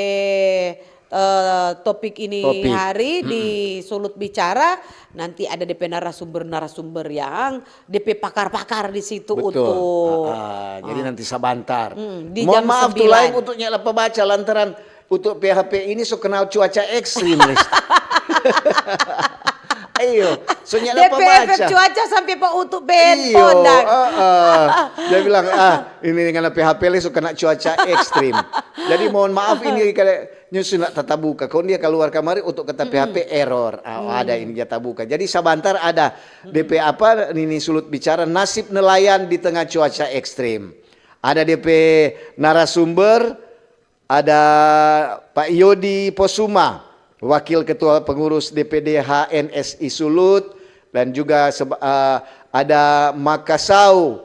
eh, topik ini hari di sulut bicara, nanti ada de pe narasumber-narasumber yang de pe pakar-pakar di situ. Betul. Utu. Ah, ah, jadi nanti sabantar. Mohon maaf tu laeng untuk nyanda baca lantaran untuk P H P ini so kenal cuaca ekstrim, Lesti. Iyo, so nyanda baca. De pe efek cuaca sampe pa Utu pe handphone, dang. Iyo, ah, ah. Dia bilang, "Ah, ini dengan P H P le so kena cuaca ekstrim." Jadi mohon maaf ini kada nyusun nak tatabuka. Kong dia kaluar kamari untuk kata P H P error. Ah, ada ini dia tabuka. Jadi sabantar ada de pe apa, ini sulut bicara nasib nelayan di tengah cuaca ekstrim. Ada de pe narasumber, ada Pak Yodi Posuma, Wakil Ketua Pengurus D P D H N S I Sulut, dan juga seba-, eh, ada Makasau,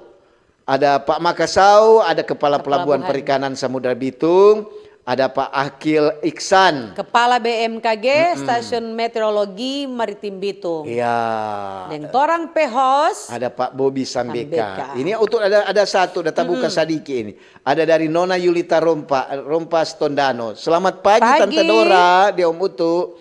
ada Pak Makasau, ada Kepala Pelabuhan Perikanan Samudra Bitung, ada Pak Akil Iksan. Kepala B M K G, Stasiun Meteorologi Maritim Bitung. Iya. Deng torang pe host. Ada Pak Bobi Sambeka. Sambeka. Ini untuk ada, ada satu, ada tabuka sadiki ini. Ada dari Nona Yulita Rompa, Rompas Tondano. Selamat pagi, Tante Dora, di Om Utu.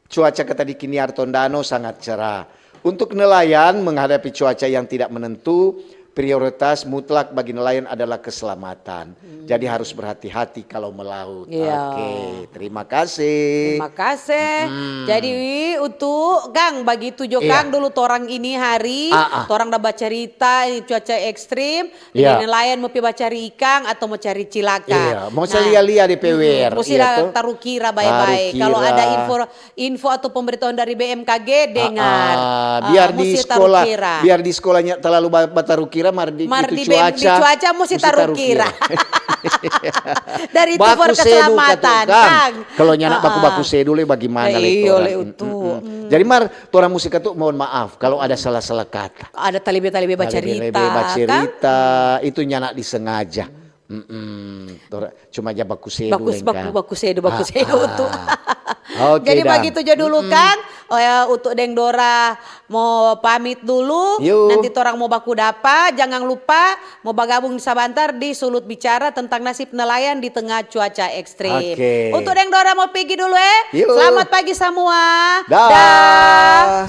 Cuaca kata di Kiniar Tondano sangat cerah. Untuk nelayan menghadapi cuaca yang tidak menentu, prioritas mutlak bagi nelayan adalah keselamatan. Jadi harus berhati-hati kalau melaut. Iya. Oke, terima kasih. Terima kasih. Jadi, untuk Kang, bagitu jo, Kang, dulu torang ini hari, torang da bacarita, ini cuaca ekstrim, jadi nelayan mo pi bacari ikang atau mo cari cilaka. Iya, mo lia-lia de pe wer, musti da tarukira bae-bae. Kalau ada info, info atau pemberitahuan dari B M K G, dengar. Ah, biar di sekolah, biar di sekolahnya terlalu ba-, batarukira, mar di, mar itu di B M, cuaca, di cuaca musti tarukira. Dari itu for keselamatan, Kang. Kalau nyanda baku-baku sedu le, bagaimana le? Iyo, le utu. Jadi mar, torang musti katu mohon maaf kalau ada salah-salah kata. Ada talebe-talebe bacarita, itu nyanda disengaja. Cuma ja baku sedu, baku sedu, baku sedu tu. Jadi bagitu jo dulu, Kang. Oh ya, Utu deng Dora mo pamit dulu. Nanti torang mo baku dapa. Jangan lupa mo bagabung sabantar di Sulut Bicara tentang nasib nelayan di tengah cuaca ekstrim. Utu deng Dora mo pigi dulu, eh. Selamat pagi samua. Dah.